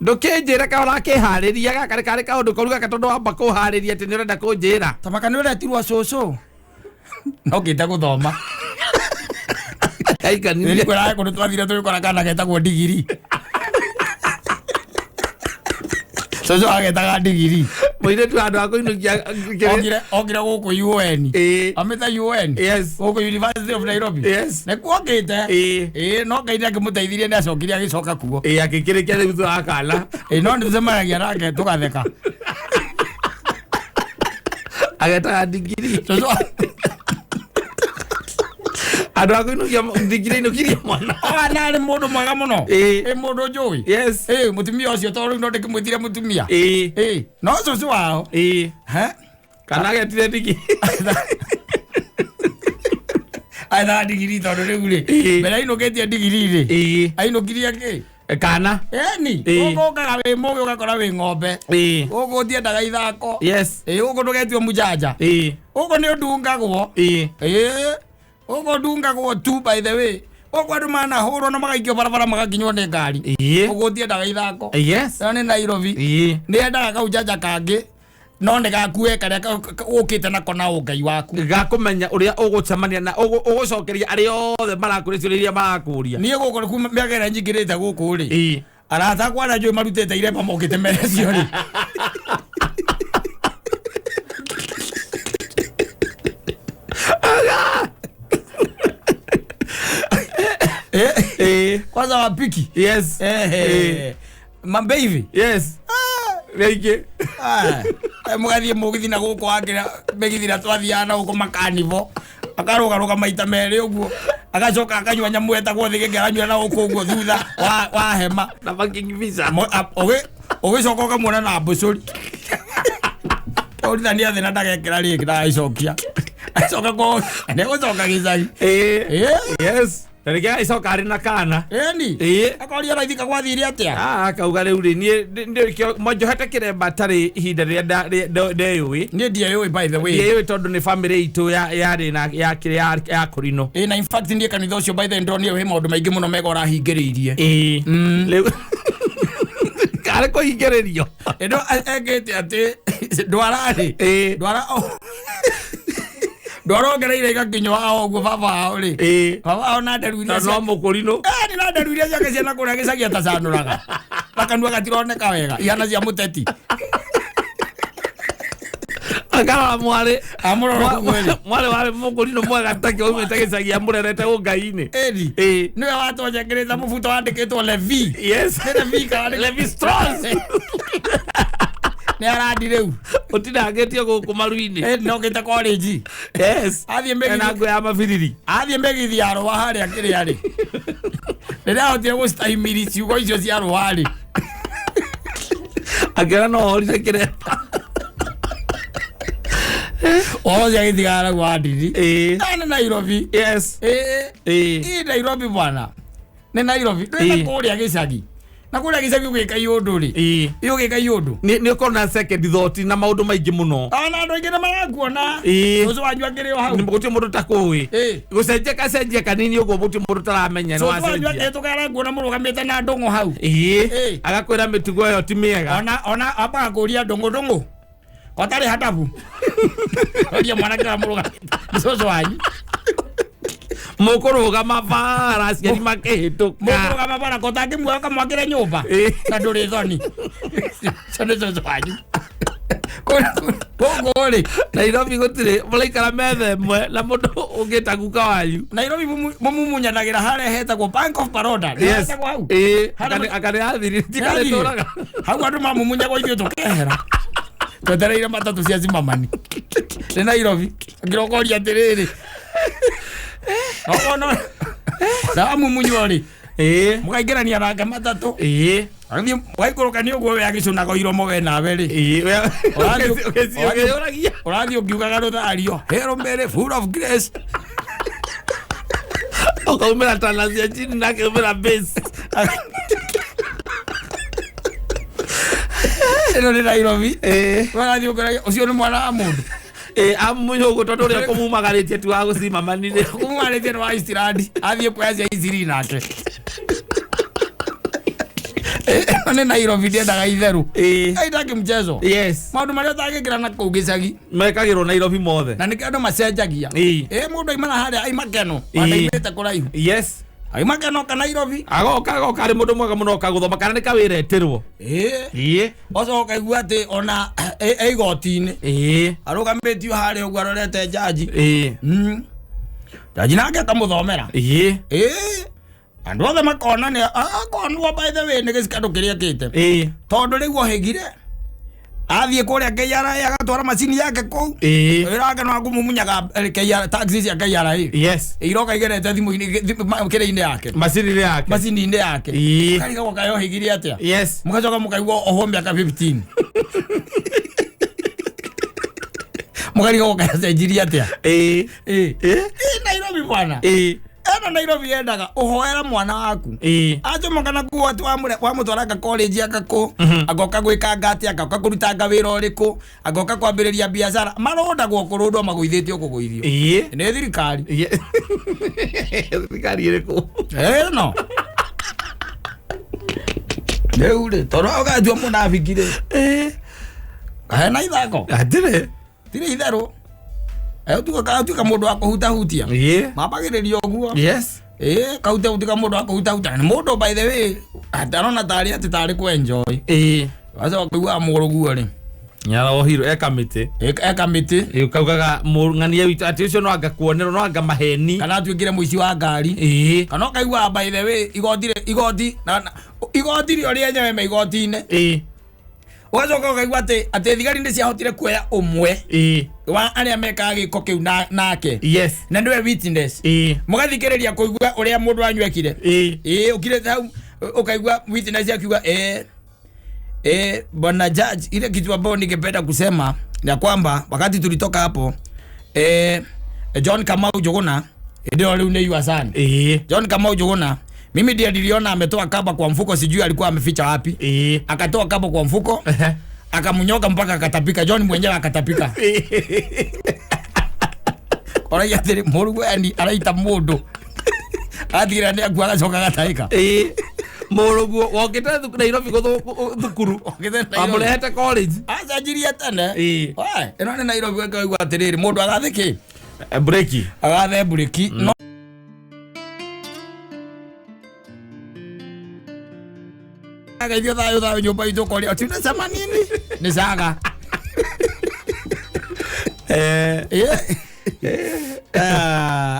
Ndũkĩnjĩre ka ũrakĩharĩria gaka karĩ kaũndũ koru gaka tondũ wamba kũharĩria atĩ nĩ ũrenda kũnjĩra. Tamaka nĩ ũretirwo cũcũ. No ngĩte gũthoma. Aikanire. Nĩ kwĩra kũndũ twathire tũgĩkora kana getagwo ndigiri. Cũcũ agetaga ndigiri. Mũirĩtu handũ ha kũinũkia Okire gũkũ UN. Amĩta UN. Yes. Gũkũ University of Nairobi. Yes. Nĩkuo okĩte. No Ngai nĩ akĩmũteithirie nĩ acokire agĩcoka kuo. Akĩkĩrĩkia rĩu thutha wa kana. No nĩtũcemanagia nake tũgatheka. Agetaga ndigiri. Cũcũ Andũ a kũinũkia ndigiri ainũkirie mwana. Ona arĩ mũndũ mwega mũno. Mũndũ njũĩ. Yes. Mũtumia ũcio tondũ rĩu no ndĩkĩmwĩtire mũtumia. No cũcũ wao. Kana agetire ndigiri. Aethaga ndigiri tondũ rĩu rĩ, mbere ainũkĩtie ndigiri rĩ, ainũkirie kĩ? Kana. Ĩni. Gũkũ ũkaga wĩ mũgĩ ũgakora wĩ ng'ombe. Gũkũ ũtiendaga ithako. Yes. Gũkũ ndũgetio mũjanja. Gũkũ nĩ ũndungagwo. Gũkũ ndungagwo tu by the way. Gũkũ andũ manahũrwo na magaikio barabara magakinywo nĩ ngari. Gũkũ ũtiendaga ithako. Yes. Ĩyo nĩ Nairobi. Nĩ yendaga kaujanja kangĩ no nĩ gakue karĩa ũkĩte nako na ũngai waku. Gakũmenya ũrĩa ũgũcemania na ũgũcokeria arĩa othe marakũria ciũria iria marakũria. Niĩ gũkũ kuma mĩaka ĩrĩa nyingĩrĩte gũkũ rĩ. Arata akwa arĩa njũĩ marutĩte iremba mokĩte mere cio rĩ. Kwanza wapiki. Yes. Mambe hivi. Yes. Rĩngĩ. Mũgathiĩ mũgithi na gũkũ wakĩra mĩgithi na twathiaga na gũkũ makanivo. Akarũgarũga maita merĩ ũguo. Agacoka akanyua nyamũ ĩtagwo thĩgĩngĩ aranyua na gũkũ ũguo thutha wa hema. Na parking visa. Ũgĩcoka ũkamuona na mbũcũri. Ũrithania thĩ na ndagekĩra rĩngĩ ndagaicokia. Acoka nĩegũcoka gĩcagi. Yes. Na rĩngĩ agĩcoka arĩ na kana. Ĩni. Akoria raithika gwathire atĩa? Akauga rĩu rĩ niĩ njohete kĩremba tarĩ ihinda rĩrĩa ndeyũĩ. Niĩ ndieyũĩ by the way. Ndieyũĩ tondũ nĩ family itũ yarĩ na ya ya kũrinũ. Na in fact niĩ kanitha ũcio by the way ndĩronire wĩ maũndũ maingĩ mũno mega ũrahingĩrĩirie. Rĩu karĩ kũhingĩrĩrio. Ĩno ekĩte atĩ ndwara rĩ. Ndwara ndwarongereire igakinywo hao ũguo baba wao rĩ. Baba wao na nderu iria no mũkũrinũ. Nĩ na nderu iria ciake ciana kũrĩa gĩcagi atacanũraga. Na kanua gatironeka wega. Ihana cia mũteti. Akarora mwarĩ. Amũrora ũguo rĩ. Mwarĩ warĩ mũkũrinũ mwega take aumĩte gĩcagi amũrerete ũngai-inĩ. Ĩni. Nĩwe watonyekerĩte mũbuto wandĩkĩtwo Levi. Yes. Nĩ Levi kana Levi Strauss. Nĩ arandi rĩu. Ũtinangĩtio gũkũ maru-inĩ. Nokĩte college. Yes. Athiĩ Ena mĩgithi nguo ya mabiriri. Athiĩ mĩgithi ya rũa harĩa kĩrĩa rĩ. Rĩrĩa ahotire gũcitaimiri ciugo icio cia rũa rĩ. Akĩona no orire kĩremba. Ũhoro ũcio agĩtigana naguo wa ndini. Ĩĩ. Nĩ Nairobi. Yes. Ĩĩ. Ĩĩ. Ĩ Nairobi bwana. Nĩ Nairobi. Ndwĩna Ĩĩ. kũrĩa gĩcagi. Na kũrĩa gĩcagi ũgĩka iũndũ rĩ. Ĩĩ. Ĩ ũgĩka iũndũ. Nĩ ũkorwo na second thought na maũndũ maingĩ mũno. Ona andũ aingĩ nĩ marakuona. Ĩĩ. Ũcio wanyu akĩrĩ o hau. Gũtirĩ mũndũ takũĩ. Ĩĩ. Gũcenjia kacenjia kanini ũguo gũtirĩ mũndũ taramenya nĩ Cũcũ wanyu wacenjia. akĩhĩtũka arakuona mũrũgamĩte na ndũng'ũ hau. Ĩĩ. Ĩĩ. Agakwĩra mĩtugo ĩyo ti mĩega. Ona ambaga kũria ndũng'ũ ndũng'ũ. Kotarĩ hatabu. Oria mwanake ũrĩa mũrũgamĩte. Nĩ cũcũ wanyu. Mũkũrũgama bara aciari makĩhĩtũka. Mũkũrũgama bara kotangĩmuoya ũkamwakĩre nyũmba. Ĩĩ. Na ndũrĩ thoni. Ũcio nĩ cũcũ wanyu. Gũkũ rĩ. Nairobi gũtirĩ mũraikara metha ĩmwe na mũndũ ũngĩta guka wanyu. Nairobi mũmumunyanagĩra harĩa hetagwo Bank of Baroda. Nĩ Yes. hetagwo hau. Ĩĩ. Harĩa Anga nĩ yathirire tikarĩtũraga. Hau andũ mamumunyagwo ithuĩ tũkehera. Twetereire matatũ cia Zimamani. Nĩ Nairobi. Ngĩrokoria atĩrĩrĩ. Okono. Na wamumunywo rĩ. Ĩĩ. Mũkaingĩrania nake matatũ. Ĩĩ. Agĩthiĩ waikũrũkania ũguo we agĩcũnaga iromo we nawe rĩ. Ĩĩ. Ũkĩyũragia. Ũrathiĩ ũkiugaga rũthario. Hail Mary full of grace. Ũkaumĩra tana cia chini na akĩumĩra base. Ĩno nĩ Nairobi. Ĩĩ. Ũrathiĩ ũkoragia ũcio nĩ mwana wa mũndũ. Ĩĩ amunya ũguo tondũ ũrĩa kũmumagarĩtie ti wa gũcimamanire. Kũmumarĩtie nĩ wa Eastland. Athiĩ kuoya cia Eastleigh nake. Ĩno nĩ Nairobi ndiendaga itherũ. Ĩĩ. Haitaki mchezo. Yes. Maũndũ marĩa ũtangĩkĩra na kũu gĩcagi. Mekagĩrwo Nairobi mothe. Na nĩkĩo andũ macenjagia. Ĩĩ. Ĩ mũndũ aimana harĩa aima Keno. Ĩĩ. Andaimĩte kũraihu. Yes. Aima Keno ka Nairobi. Agoka agoka arĩ mũndũ mwega mũno oka gũthoma kana nĩ kawĩra etĩrwo. Ĩĩ. Ĩĩ. Ũcoka ũkaigua atĩ ona ĩ igoti-inĩ. Ĩĩ. Arũgamĩtio harĩa ũguo arorete jaji. Ĩĩ. Jaji nake akamũthomera. Ĩĩ. Ĩĩ. Andũ othe makona nĩ akonwo by the way nĩ gĩcikandũ kĩrĩa ekĩte. Ĩĩ. Tondũ rĩu ohĩgire athiĩ kũrĩa KRA agatwara macini yake kũu. Ĩĩ. Wĩra wake no akũmumunyaga KRA taxi cia KRA. Yes. Iroka igerete thimũ-inĩ kĩrĩa-inĩ yake. Macini-inĩ yake. Macini-inĩ yake. Ĩĩ. Mũkarigagwo kaĩ ohĩgire atĩa. Yes. Mũgacoka mũkaigua ohwo mĩaka 15. Mũkarigagwo kaĩ acenjirie atĩa. Ĩĩ. Ĩĩ. Ĩĩ. Ĩ Nairobi bwana. Ĩĩ. Ĩno Nairobi yendaga ũhoera mwana waku. Ĩĩ. Acomoka na kuo atĩ wamũtwaranga college anga kũ, agoka gwĩkanga atĩa, agoka kũrutanga wĩra ũrĩkũ, agoka kwambĩrĩria biacara. Marũndagwo kũrũndwo magũithĩtio kũgũithio. Ĩĩ. Nĩ thirikari. Ĩĩ. Thirikari ĩrĩkũ? Ĩno. Rĩu rĩ, tondũ ũgatua mũnabiki rĩ. Ĩĩ. Hena ithako. Hatirĩ. Tirĩ itherũ. Ũtuĩka mũndũ wa kũhutahutia. Ĩĩ. Mambagĩrĩria ũguo. Yes. Ĩĩ, kahutahutia mũndũ wa kũhutahutia. Nĩ mũndũ by the way, atarona tarĩ atĩ tarĩ kũ enjoy. Ĩĩ. Wacoka kũigua mũrũguo rĩ. Nĩarohirwo e kamĩtĩ. E kamĩtĩ. Ĩĩ kaugaga mũng'ania witũ atĩ ũcio no anga kuonerwo no anga maheni. Kana atuĩkire mũici wa ngari. Ĩĩ. Kana ũkaigua by the way igoti igoti na igoti rĩo rĩenyewe me igoti-inĩ. Ĩĩ. Ũgacoka ũkaigua atĩ thigari nĩ ciahotire kuoya ũmwe Ĩĩ. wa arĩa mekaga gĩko kĩu nake. Yes. Na nĩwe witness. Ĩĩ. Mũgathikĩrĩria kũigua ũrĩa mũndũ wanyu ekire. Ĩĩ. Ĩĩ ũkirĩte hau ũkaigua witness akiuga bwana judge, ile kitu ambayo ningependa kusema ni ya kwamba wakati tulitoka hapo John Kamau Njuguna ndio rĩu nĩ yua sana. Ĩĩ. John Kamau Njuguna mimi ndiye niliona ametoa kamba kwa mfuko, sijui alikuwa ameficha wapi. Ĩĩ. Akatoa kamba kwa mfuko akamnyoka mpaka akatapika. John mwenyewe akatapika. Oraiga atĩrĩ mũrugũ yani araita mũndũ atigĩrĩra nĩ akua agacoka agataĩka. Ĩĩ. Mũrũguo wokĩte Nairobi thukuru. Okĩte Nairobi. Wamũrehete college. Acenjirie tene. Ĩĩ. Oe, ĩno nĩ Nairobi ũkaigua atĩrĩrĩ mũndũ agathe kĩ? Breki. Agathe breki. No agaithio thayũ thayũ nyũmba itũ ũkoria ati unasema nini? Nĩ caga. Yeah.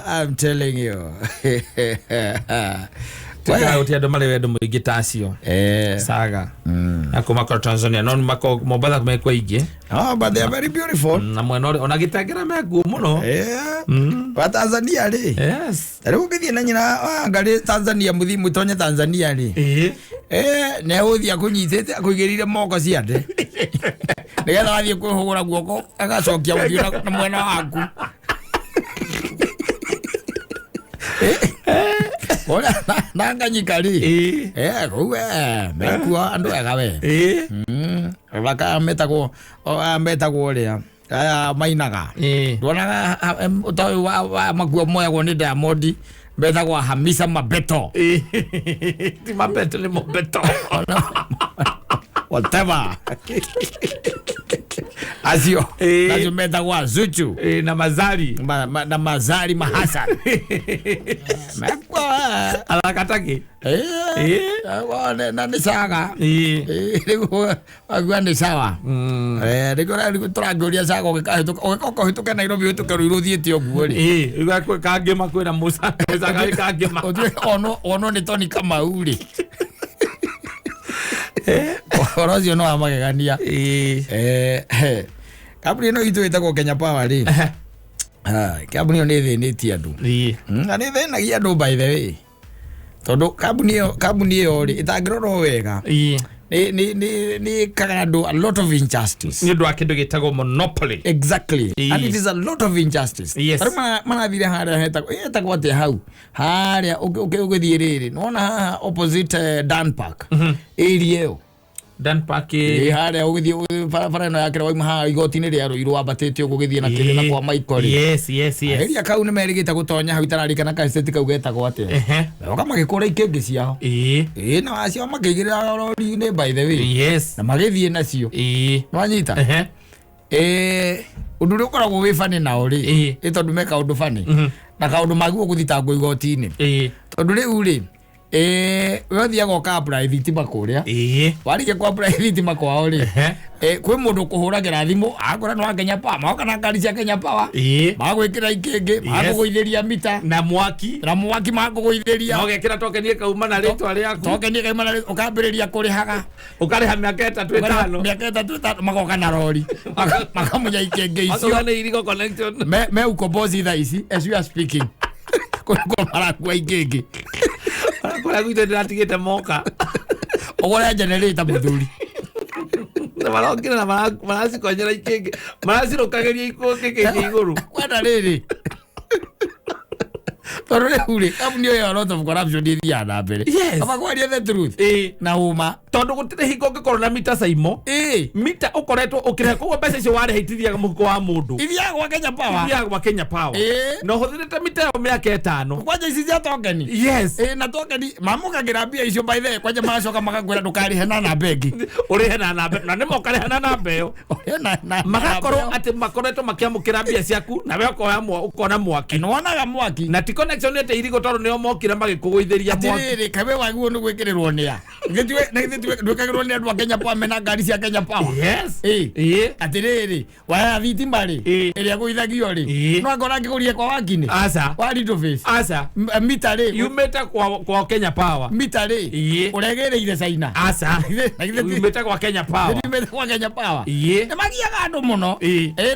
I'm telling you. Tiga guti andu mari wendo muingi ta acio. Saga. Na kuma kwa Tanzania no mako Mombatha mekwo aingĩ. Oh, but they are very beautiful. Na mwena ũrĩa ona gĩtengera mekuo mũno. Wa Tanzania rĩ. Yes. Rĩu ũngĩthiĩ na nyina wa ngarĩ Tanzania mũthiĩ mũtonye Tanzania rĩ. Nĩ ũthiĩ akũnyitĩte akũigĩrĩire moko ciande. Nĩgetha wathiĩ kwĩhũgũra guoko agacokia ũthiũ na mwena waku. Ora nanganyika rĩ. Kũu mekuo andũ ega we. Baka metagwo metagwo ũrĩa aya mainaga. Nduonaga ũtoĩ wa makuo moyagwo nĩ Diamond metagwo Hamisa Mabeto. Ti Mabeto nĩ Mobeto. Whatever. Acio acio metagwo Zuchu na Mazari na Mazari Mahasan. Mekwa arakataki. Na nĩ saga. Rĩu agua nĩ sawa. Rĩu tũrangĩũria saga ũgĩka Nairobi ũhĩtũke Ruiru ũthiĩte ũguo rĩ. Rĩu kangĩma kwĩna Musa kangĩma. Ono nĩ Tony Kamau rĩ. Ũhoro ũcio no wa magegania. Kambuni ĩno itũ ĩtagwo Kenya Power rĩ. Kambuni ĩyo nĩ ĩthĩnĩtie andũ. Na nĩ ĩthĩnagia andũ by the way. Tondũ kambuni ĩyo rĩ ĩtangĩrorwo wega. Nĩ ĩkaga andũ a lot of injustice. Nĩ ũndũ wa kĩndũ gĩtagwo monopoly. Exactly. And it is a lot of injustice. Yes. Tarĩu marathire harĩa hetagwo atĩa hau. Harĩa ũgĩthiĩ rĩrĩ. Nĩwona haha opposite Dan Park. Area ĩyo. Dan Park. Harĩa ũgĩthiĩ barabara ĩno yakĩra wauma haha igoti-inĩ rĩa Ruiru wambatĩte ũguo ũgĩthiĩ na kĩrĩa na kwa Michael. Yes, yes, yes. Area kau nĩ merĩgĩte gũtonya hau itararikana ka estate kau getagwo atĩa. Magoka magĩkũra ikĩngĩ ciao. Na acio makĩigĩrĩra rori-inĩ by the way. Yes. Na magĩthiĩ nacio. Nĩwanyita? Ũndũ ũrĩa ũkoragwo wĩ funny nao rĩ, ĩ tondũ me kaũndũ funny. Na kaũndũ magĩrĩirwo gũthitangwo igoti-inĩ. Tondũ rĩu rĩ, we ũthiaga ũka apply thitima kũrĩa. Warĩkia kũ apply thitima kwao rĩ, kwĩ mũndũ ũkũhũragĩra thimũ akora nĩ wa Kenya Power, magoka na ngari cia Kenya Power, magagwĩkĩra ikĩngĩ, magakũgũithĩria mita na mwaki, magakũgũithĩria. Na ũgekĩra tokeni ĩkauma na rĩtwa rĩaku. Tokeni ĩkauma na ũkambĩrĩria kũrĩhaga. Ũkarĩha mĩaka ĩtatũ ĩtano. Mĩaka ĩtatũ ĩtano magoka na rori. Makamunya ikĩngĩ icio. Magoka nĩ irigo connection. Me ukombozi thaa ici as we are speaking. Kũrĩa marakua ikĩngĩ. Kũrĩa gwitũ ndĩratigĩte moka. Ũgũre generator mũthuri. Na marokire na maracikonyera ikĩngĩ. Maracirũkagĩria ikĩngĩ igũrũ. Kwenda rĩrĩ. Tondũ rĩu rĩ, kambuni ĩyo ya lot of corruption ĩthiaga na mbere. Kaba kwaria the truth. Na ũma. Tondũ gũtirĩ hingo ũngĩkorwo na mita caimo. Mita ũkoretwo ũkĩrĩha koguo mbeca icio warĩha itithiaga mũhuko wa mũndũ. Ithiaga gwa Kenya Power. Ithiaga gwa Kenya Power. Na ũhũthĩrĩte mita ĩyo mĩaka ĩtano. Kwanja ici cia tokeni. Yes. Na tokeni mamũkagĩra mbia icio by the way kwanja magacoka magakwĩra ndũkarĩhe na namba ĩngĩ. Ũrĩhe na namba na nĩmo ũkarĩha na namba ĩyo. Magakorwo atĩ makoretwo makĩamũkĩra mbia ciaku na we ũkona mwaki. Nĩwonaga mwaki. Na ti connection ĩte irigo tondũ nĩo mokire magĩkũgũithĩria mwaki. Atĩrĩrĩ kaĩ we wagĩrĩirwo nĩ gwĩkĩrĩrwo nĩ a? Ndwĩkagĩrwo nĩ andũ a Kenya Power mena ngari cia Kenya Power. Yes. Atĩrĩrĩ waya thitima rĩ ĩrĩa gũithagio rĩ no angorwo angĩgũrire kwa Wakini. Aca. Wa Little Face. Aca. Mita rĩ yumĩte kwa Kenya Power. Mita rĩ ũregĩrĩire China. Aca. Yumĩte kwa Kenya Power. Yumĩte kwa Kenya Power. Nĩ magiaga andũ mũno.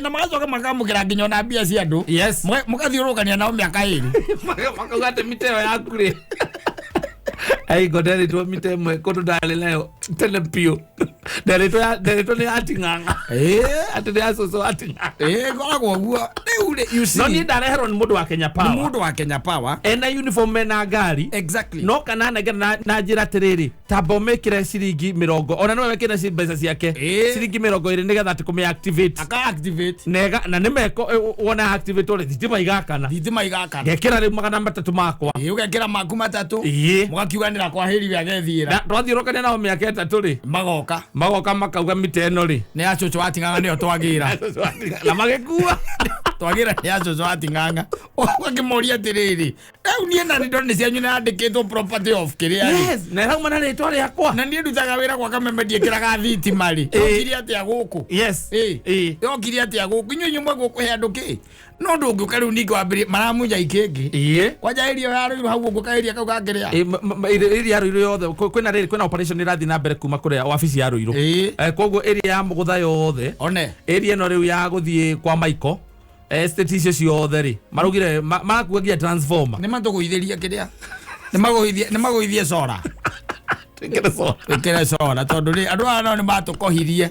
Na magacoka makamũkĩra nginya ona mbia cia andũ. Yes. Mũgathiũrũrũkania nao mĩaka ĩrĩ. Makauga atĩ mita ĩyo yaku rĩ. Ai nderitwo mita ĩmwe kũndũ ndarĩ nayo tene biũ. Nderitwo nĩ ating'ang'a. Atĩ nĩ ya cũcũ ating'ang'a. Ĩkoragwo ũguo. Rĩu rĩ, you see. No niĩ ndareherwo nĩ mũndũ wa Kenya Power. Nĩ mũndũ wa Kenya Power. Ena uniform ena ngari. Exactly. No kana nengera na njĩra atĩrĩrĩ, tamba ũmĩkĩre ciringi mĩrongo. Ona nĩwe wekĩre mbeca ciake. Ciringi 20 nĩgetha atĩ kũmĩ activate. Aka activate. Nega na nĩmeko wona activate rĩ thitima igakana. Thitima igakana. Ngekĩra rĩu 300 makwa. Ũgekĩra maku 3. Mũgakiuganĩra kwa hĩri we agethiĩra. Twathiũrũkania nao mĩaka 3 rĩ. Magoka. Magoka makauga mita ĩno rĩ. Nĩ ya cũcũ wating'ang'a nĩyo twagĩra. Na magĩkua. Twagira nĩ ya cũcũ ating'ang'a. Ũgakĩmoria atĩrĩrĩ, rĩu niĩ na nĩ ndonire cianyu nĩ yandĩkĩtwo property of kĩrĩa rĩ. Yes, na ĩrauma na rĩtwa rĩakwa. Na niĩ ndutaga wĩra gwa Kameme, ndiĩkĩraga thitima rĩ. Yokire atĩa gũkũ? Yokire atĩa gũkũ? Inyuĩ inyuĩ mwagwo kũhe andũ kĩ? No ndũngĩũka rĩu ningĩ wambĩrĩrie maramunya ikĩngĩ. Kwanja area ya Rũirũ hau ũguo, kaĩria kau gakĩrĩa. Area ya Ruiru yothe, kwĩna rĩrĩ, kwĩna operation ĩrathiĩ na mbere kuma kũrĩa wabici ya Ruiru. Koguo area ya Mũgũtha yothe, One. Area ĩno rĩu ya gũthiĩ kwa Michael estate icio ciothe rĩ, maraugire marakua nginya transformer. Nĩ matũgũithĩrie kĩrĩa? Nĩ magũithie, nĩ magũithie cora. Twĩkĩre solar. Ĩkĩre cora tondũ rĩ, andũ aya nao nĩ matũkohirie.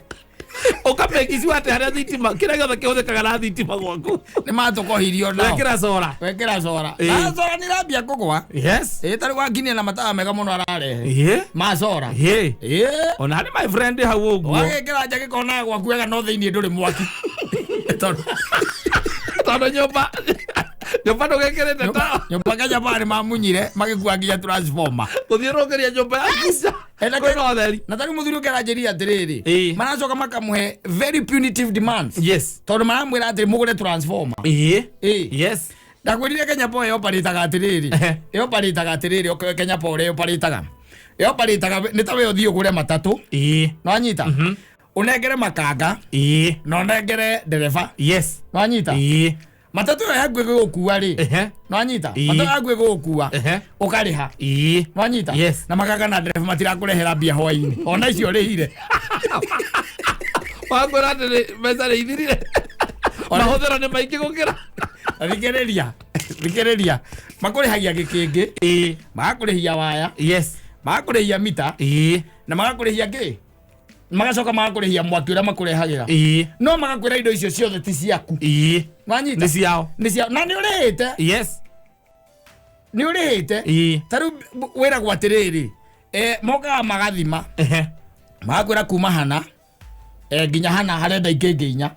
Ũkamake sure atĩ harĩa thitima, kĩrĩa gĩothe kĩhũthĩkaga na thitima gwaku, Nĩ matũkohirio nao. wekĩra solar. Wekĩra cora. Na cora nĩ irambia kũgwa. Ĩ, tarĩ gwakinia na matawa mega mũno ararehe. Ma cora. Ona harĩ my friend hau ũguo. Wagĩkĩra nja gĩkonaga gwaku wega, no thĩinĩ ndũrĩ mwaki. Tondũ Tondũ nyũmba ndũgĩkĩrĩte tawa. Nyũmba Kenya Power nĩ mamunyire magĩkua nginya transformer. Gũthiũrũrũkĩria nyũmba yaku nja kwĩna ũtheri. Na tarĩu mũthuri ũngĩ aranjĩrire atĩrĩrĩ, maracoka makamũhe very punitive demands, tondũ maramwĩra atĩ mũgũre transformer. Ndakwĩrire Kenya Power ĩoparĩtaga atĩrĩrĩ, ĩoparĩtaga atĩrĩrĩ, Kenya Power ĩoparĩtaga, ĩoparĩtaga nĩ ta we ũthiĩ ũgũre matatũ, nwanyita, ũnengere makanga na ũnengere ndereba, nwanyita, matatũ ĩyo yaku ĩgũgũkua rĩ, nwanyita, matatũ yaku ĩgũgũkua, ũkarĩha, nwanyita, na makanga na ndereba matirakũrehera mbia hwainĩ ona icio ũrĩhire. Wakwĩra atĩ mbeca nĩ ithirire, mahũthĩro nĩ maingĩ gũkĩra. Thikĩrĩria, thikĩrĩria, makũrĩhagia gĩkĩngĩ, magakũrĩhia waya, magakũrĩhia mita, na magakũrĩhia kĩ, magacoka magakũrĩhia mwaki ũrĩa makũrehagĩra, no magakwĩra indo icio ciothe ti ciaku. Wanyita? Nĩ ciao. Nĩ ciao na nĩ ũrĩhĩte. Nĩ ũrĩhĩte. Ta rĩu wĩragwo atĩrĩrĩ, mokaga magathima, magakwĩra kuma hana nginya hana harenda ikĩngĩ 4.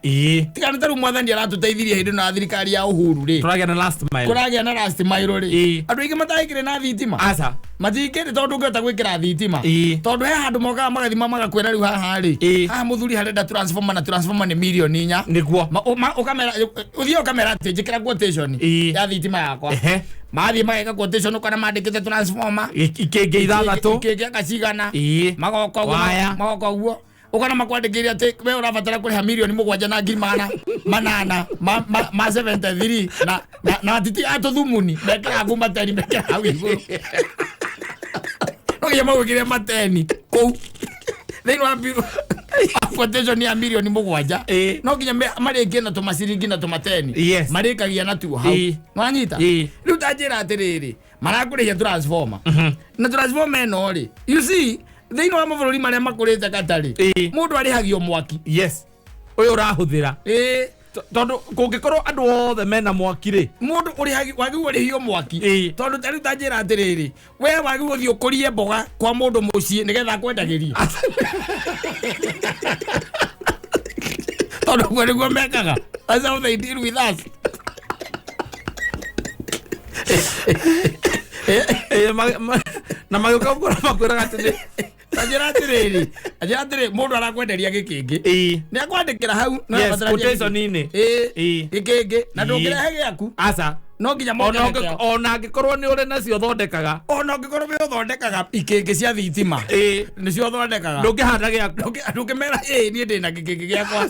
Tiga nĩ tarĩu mwathani aratũteithirie hĩndĩ ĩno ya thirikari ya Uhuru rĩ, Tũragĩa na last mile. Kũragĩa na last mile rĩ, andũ aingĩ matangĩkĩrĩ na thitima. Aca. Matingĩrĩ, tondũ ndũngĩhota gwĩkĩra thitima, tondũ he handũ mokaga magathima magakwĩra rĩu haha rĩ, haha mũthuri harenda transformer, na transformer nĩ mirioni 4. Ũkamera, ũthiĩ ũkamera atĩ njĩkĩra quotation ya thitima yakwa. Mathiĩ mageka quotation, ũkona mandĩkĩte transformer Ikĩngĩ 6. Ikĩngĩ akacigana. Magoka ũguo. Waya. Magoka ũguo, ũkona makwandĩkĩire atĩ we ũrabatara kũrĩha 7,800,000 ma 73 na atiti a tũthumuni mekĩraga ku mateni, mekĩraga hau igũrũ, no nginya magwĩkĩre mateni kũu thĩinĩ wa quotation ya mirioni 7. No nginya marĩkie na tũmaciringi na tũmateni. Marĩkagia natuo hau. Nwanyita? Rĩu ta njĩra atĩrĩrĩ, marakũrĩhia transformer, na transformer ĩno rĩ, you see, thĩinĩ wa mabũrũri marĩa makũrĩte katarĩ, mũndũ arĩhagio mwaki. Yes, ũyũ ũrahũthĩra. Tondũ kũngĩkorwo andũ othe mena mwaki rĩ, Mũndũ ũrĩhagi wagĩrĩirwo ũrĩhio mwaki. Tondũ ta rĩu ta njĩra atĩrĩrĩ, we wagĩrĩirwo ũthiĩ ũkũrie mboga kwa mũndũ mũciĩ nĩgetha akwendagĩrie, tondũ ũguo nĩguo mekaga. That's how they deal with us. Na magĩũka gũkũra makwĩraga atĩ nĩ Ta njĩra atĩrĩrĩ, njĩra atĩrĩ, mũndũ arakwenderia gĩkĩngĩ, nĩ akwandĩkĩra hau no arabatara Quotation-inĩ. Gĩkĩngĩ na ndũngĩrehe gĩaku. Aca. No nginya Ona moke ũngĩ- nakĩo. Ona angĩkorwo nĩ ũrĩ nacio thondekaga. Ona ũngĩkorwo wĩ ũthondekaga ikĩngĩ cia thitima, nĩcio ũthondekaga, Ndũngĩhanda gĩaku. Ndũngĩmera ĩ niĩ ndĩna gĩkĩngĩ gĩakwa.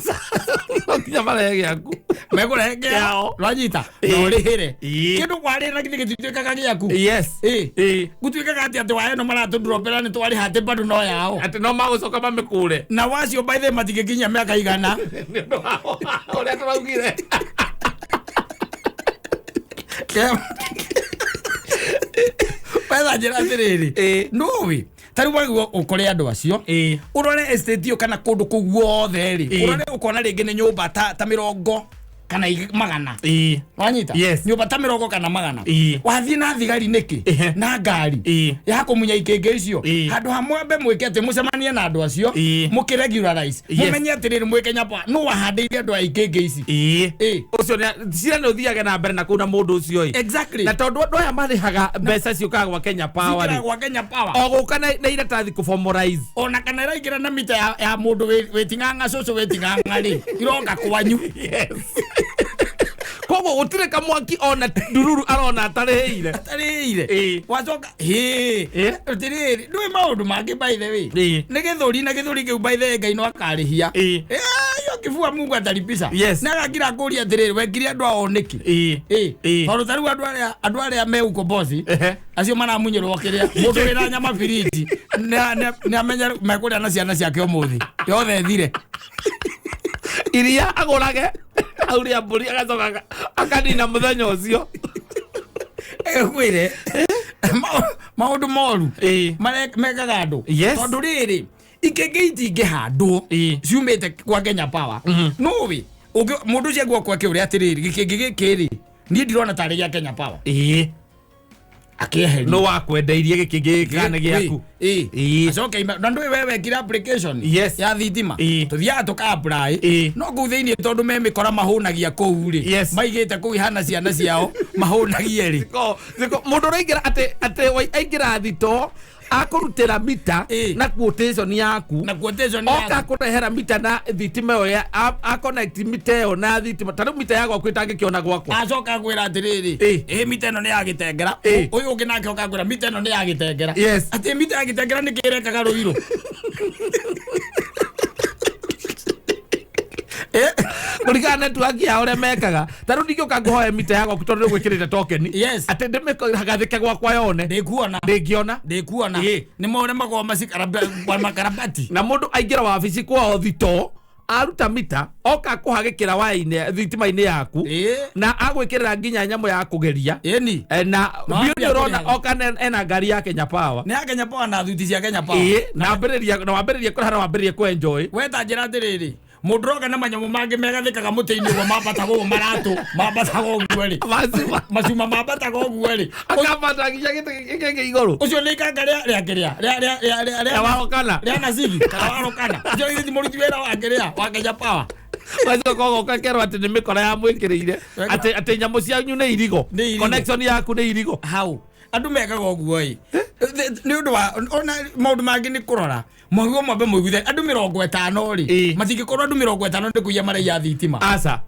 No nginya marehe gĩaku. Mekũrehe Kĩao. kĩao, rwanyita, na ũrĩhĩre kĩndũ kwarĩra githĩ gĩtituĩkaga gĩaku? Gũtuĩkaga atĩ waya ĩno maratũndropera nĩ twarĩha, atĩ bado no yao. Atĩ no magũcoka mamĩkũre. Na wacio by the way matingĩkinyia mĩaka 100. Nĩ ũndũ wa ũrĩa tũraugire. Wetha njĩra atĩrĩrĩ, nũĩ ta rĩu wagĩrĩirwo ũkore andũ acio, ũrore estate ĩyo kana kũndũ kũu guothe rĩ, ũrore ũkona rĩngĩ nĩ nyũmba ta 40 kana 100. Wanyita? Yes. Nyũmba ta 40 kana 100. Wathiĩ na thigari nĩkĩ, na ngari ya kũmunya ikĩngĩ icio, handũ ha mwambe mwĩke atĩ mũcemanie na andũ acio, mũkĩregularize, mũmenye atĩrĩrĩ, mwĩ Kenya Power, nũ wahandĩire andũ a ikĩngĩ ici? Ũcio nĩ cira nĩ ũthiage na mbere na kũu na mũndũ ũcio ĩ. Na tondũ andũ aya marĩhaga mbeca ciũkaga gwa Kenya Power Cikĩra rĩ, gwa Kenya Power. O gũka na iratathi kũformalize. Ona kana ĩraingĩra na mita ya mũndũ wĩting'ang'a, cũcũ wĩting'ang'a rĩ, iroka kwanyu. Koguo gũtirĩ kamwaki ona ndururu arona atarĩhĩire. Atarĩire. Ĩĩ. Wacoka hĩ. Ĩĩ. Atirĩrĩ, ndũĩ maũndũ mangĩ by the way. Ĩĩ. Nĩ gĩthũri na gĩthũri kĩu by the way Ngai no akarĩhia. Ĩĩ. Hiyo kifua Mungu atalipisha. Yes. Na agakira kũria atĩrĩrĩ, wekire andũ ao nĩkĩ? Ĩĩ. Ĩĩ. Ĩĩ. Tondũ ta rĩu andũ arĩa me ukombozi Ehe. acio maramunyĩrwo kĩrĩa mũndũ wĩna nyama biriji nĩ amenya mekũrĩa na ciana ciake ũmũthĩ yothe ĩthire. Iria agũrage auria mbũri agacoka akanina mũthenya ũcio. Ĩkwĩre maũndũ moru Ĩĩ. mekaga andũ. Yes. Tondũ rĩrĩ ikĩngĩ itingĩhandwo Ĩĩ. ciumĩte kwa Kenya Power. Nũĩ mũndũ ũcio aigua kwake ũrĩa atĩrĩrĩ gĩkĩngĩ gĩkĩ rĩ niĩ ndirona tarĩ gĩa Kenya Power. Ĩĩ. Akĩeheria. No wakwendeirie gĩkĩ gĩkĩ kana nĩ gĩaku. Ĩĩ. Ĩĩ. Acoke na ndũĩ we wekire application Yes. ya thitima. Ĩĩ. Tũthiaga tũka apply. Ĩĩ. No kũu thĩinĩ tondũ me mĩkora mahũnagia kũu rĩ. Yes. Maigĩte kũu ihana ciana ciao mahũnagie rĩ. Mũndũ ũraingĩra atĩ aingĩra thito akũrutĩra mita Ĩĩ. na quotation yaku Na quotation oka yaku. kũrehera mita na thitima ĩyo a connect mita ĩyo na thitima ta rĩu mita ya gwaku ĩtangĩkĩona gwakwa. Acoka ngwĩra atĩrĩrĩ Ĩĩ. ĩ mita ĩno nĩ ya gĩtengera. Ĩĩ. Ũyũ ũngĩ nake oka ngwĩra mita ĩno nĩ ya gĩtengera. Yes. Atĩ mita ya gĩtengera nĩ kĩrekaga rũirũ. Kũringana na network yao ũrĩa mekaga ta rĩu ndingĩũka ngũhoe mita ya gwaku tondũ nĩgwĩkĩrĩte token. Yes. Atĩ ndĩmĩgathĩke gwakwa yone. Ndĩkuona. Ndĩngĩona. Ndĩkuona. Ĩĩ. Nĩ moremagwo makarabati. Na mũndũ aingĩra wabici kwao thito aruta mita oka kũhagĩkĩra waya-inĩ thitima-inĩ yaku Ĩĩ. na agwĩkĩrĩra nginya nyamũ ya kũgeria. Ĩni. Na No biũ ambia nĩ ũrona kũrĩhaga. oka ena ngari ya Kenya Power. Nĩ ya Kenya Power na thuti cia Kenya Power. Ĩĩ, na ambĩrĩria na wambĩrĩria kũrĩha na wambĩrĩrie kũ-enjoy. We ta njĩra atĩrĩrĩ mũndũ ũroka na manyamũ mangĩ megathĩkaga mũtĩ-inĩ ũguo mambataga ũguo maratũ mambataga ũguo rĩ. Macuma. Macuma mambataga ũguo rĩ. Akambata nginya gĩtĩ gĩkĩ igũrũ. Ũcio nĩ ikanga rĩa rĩa kĩrĩa rĩa rĩa rĩa rĩa Rĩa warokana. rĩa nacigi kana warokana. Ũcio githĩ ti mũruti wĩra wa kĩrĩa wa Kenya Power. Wacoka ũgoka kerwo atĩ nĩ mĩkora yamwĩkĩrĩire atĩ nyamũ cianyu nĩ irigo. Nĩ irigo. Connection yaku nĩ irigo. Hau andũ mekaga ũguo ĩ nĩ ũndũ wa ona maũndũ mangĩ nĩ kũrora mwaguo mwambe mũiguithe andũ 50 rĩ Ĩĩ. matingĩkorwo andũ 50 nĩ kũiya maraiya thitima. Aca.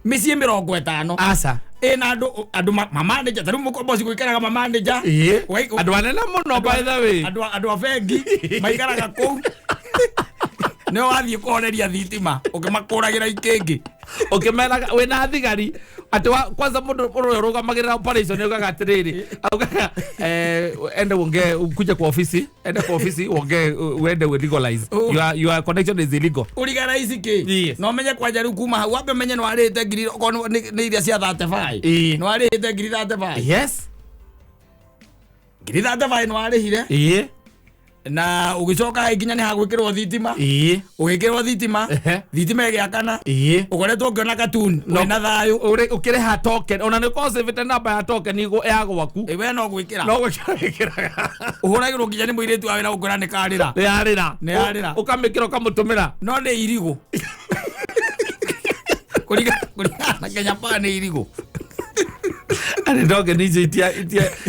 Mĩciĩ 50 Aca. ĩna andũ andũ mamanager ta rĩu mũkomboci gũikaraga mamanager. Ĩĩ. Andũ anene mũno by the way. Andũ a bengi maikaraga kũu nĩo wathiĩ kũhoreria thitima ũkĩmakũragĩra ikĩngĩ. Ũkĩmeraga wĩna thigari atĩ kwanza mũndũ ũrĩa ũrũgamagĩrĩra operation augaga atĩrĩrĩ augaga ende uongee ukuje kwa ofisi ende kwa ofisi uongee uende legalize your connection is illegal. Ũrigaraici kĩ Yes. na ũmenye kwanja rĩu kuma hau wambe ũmenye nĩwarĩhĩte ngiri okorwo nĩ iria cia 35 Ĩĩ. nĩwarĩhĩte ngiri 35. Yes. Ngiri 35 nĩwarĩhire. Ĩĩ. Na ũgĩcoka nginya nĩ hagwĩkĩrwo thitima. Ĩĩ. Ũgĩkĩrwo thitima. Ehe. Thitima ĩgĩakana. Ĩĩ. Ũkoretwo ũkĩona katuni wĩna thayũ. Ũkĩrĩha token ona nĩ ũkorwo save namba ya token ya gwaku. Ĩ we no gwĩkĩra. No gwĩkĩra wĩkĩraga. Ũhũragĩrwo nginya nĩ mũirĩtu wa wĩra gũkwĩra nĩ karĩra. Nĩ yarĩra. Nĩ yarĩra. Ũkamĩkĩra ũkamũtũmĩra. No nĩ irigũ. Kũringana na Kenya Power nĩ irigũ. Arĩ token icio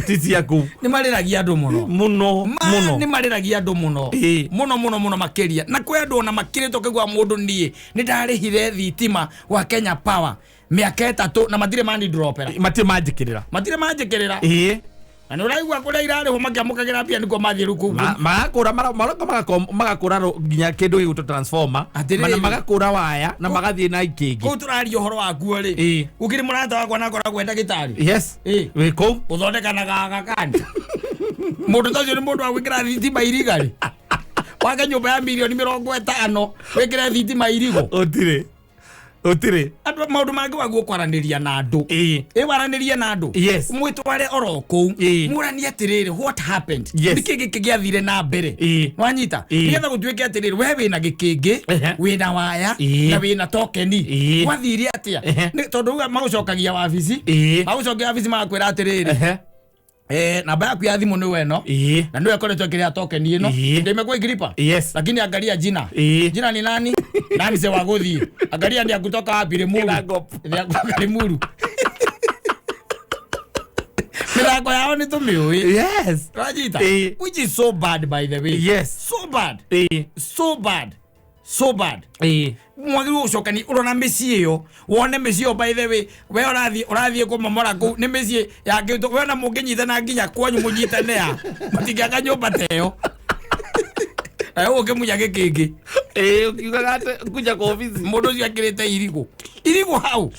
ti ciaku. Nĩ marĩragia andũ mũno. Mũno mũno. Nĩ marĩragia andũ mũno. Ĩĩ. Mũno mũno mũno makĩria. Na kwĩ andũ ona makĩrĩte ũkaigua mũndũ niĩ nĩ ndarĩhire thitima gwa Kenya Power mĩaka 3 na matirĩ mani dropera. Matirĩ manjĩkĩrĩra. Matirĩ manjĩkĩrĩra. Ĩĩ. Na nĩ ũraigua kũrĩa irarĩhwo makĩamũkagĩra mbia nĩkuo mathiĩ rĩu kũu. Magakũra maroka magakũra nginya kĩndũ gĩgwĩtwo transformer. Atĩrĩrĩ. Na magakũra waya na magathiĩ na ikĩngĩ. Kũu tũraria ũhoro wakuo rĩ. Ĩĩ. Gũkĩrĩ mũrata wakwa na akoragwo e ndagĩtarĩ. Yes. Ĩĩ. Wĩ kũu. Ũthondekanaga agakani. Mũndũ ta ũcio nĩ mũndũ wa gwĩkĩra thitima iriga rĩ. Wake nyũmba ya mirioni 50 wĩkĩre thitima irigũ. Ũtirĩ. Ũtirĩ. Andũ maũndũ mangĩ waguo kwaranĩria na andũ. Ĩĩ. Ĩ waranĩrie na andũ. Yes. Mwĩtware oro kũu. Ĩĩ. Mũranie atĩrĩrĩ what happened. Yes. Nĩkĩ gĩkĩ gĩathire na mbere. Ĩĩ. Wanyita. Ĩĩ. Nĩgetha gũtuĩke atĩrĩrĩ we wĩna gĩkĩngĩ, Ehe. wĩna waya Ĩĩ. na wĩna tokeni. Ĩĩ. Gwathire atĩa? Ehe. Tondũ rĩu magũcokagia wabici. Ĩĩ. Magũcokia wabici magakwĩra atĩrĩrĩ. Ehe. Namba yaku ya thimũ nĩwe ĩno. Ĩĩ. Na nĩwe ĩkoretwo ĩkĩrĩha token ĩno. Ĩĩ. Ndĩmekuwa ikilipa. Yes. Lakini angalia jina. Ĩĩ. Jina ni nani? Nani se wa gũthiĩ? Angalia ni akutoka wapi Limuru. Kinangop. Ni akutoka Limuru. Mĩthako yao nĩ tũmĩũĩ. Yes. Rajita. Ĩĩ. Which is so bad by the way. Yes. So bad. Ĩĩ. So bad. So bad. Mwagĩrĩirwo gũcokani ũrona mĩciĩ ĩyo, wone mĩciĩ ĩyo. By the way, we ũrathiĩ kũmomora kũu nĩ mĩciĩ yakĩtwo, we ona mũngĩnyitana nginya kwanyu mũnyitane a mũtingĩaka nyũmba ta ĩyo na ũũ ũkĩmunya gĩkĩngĩ. Ukiugaga atĩ kuja kwa ofisi. Mũndũ ũcio akĩrĩte irigũ irigũ hau.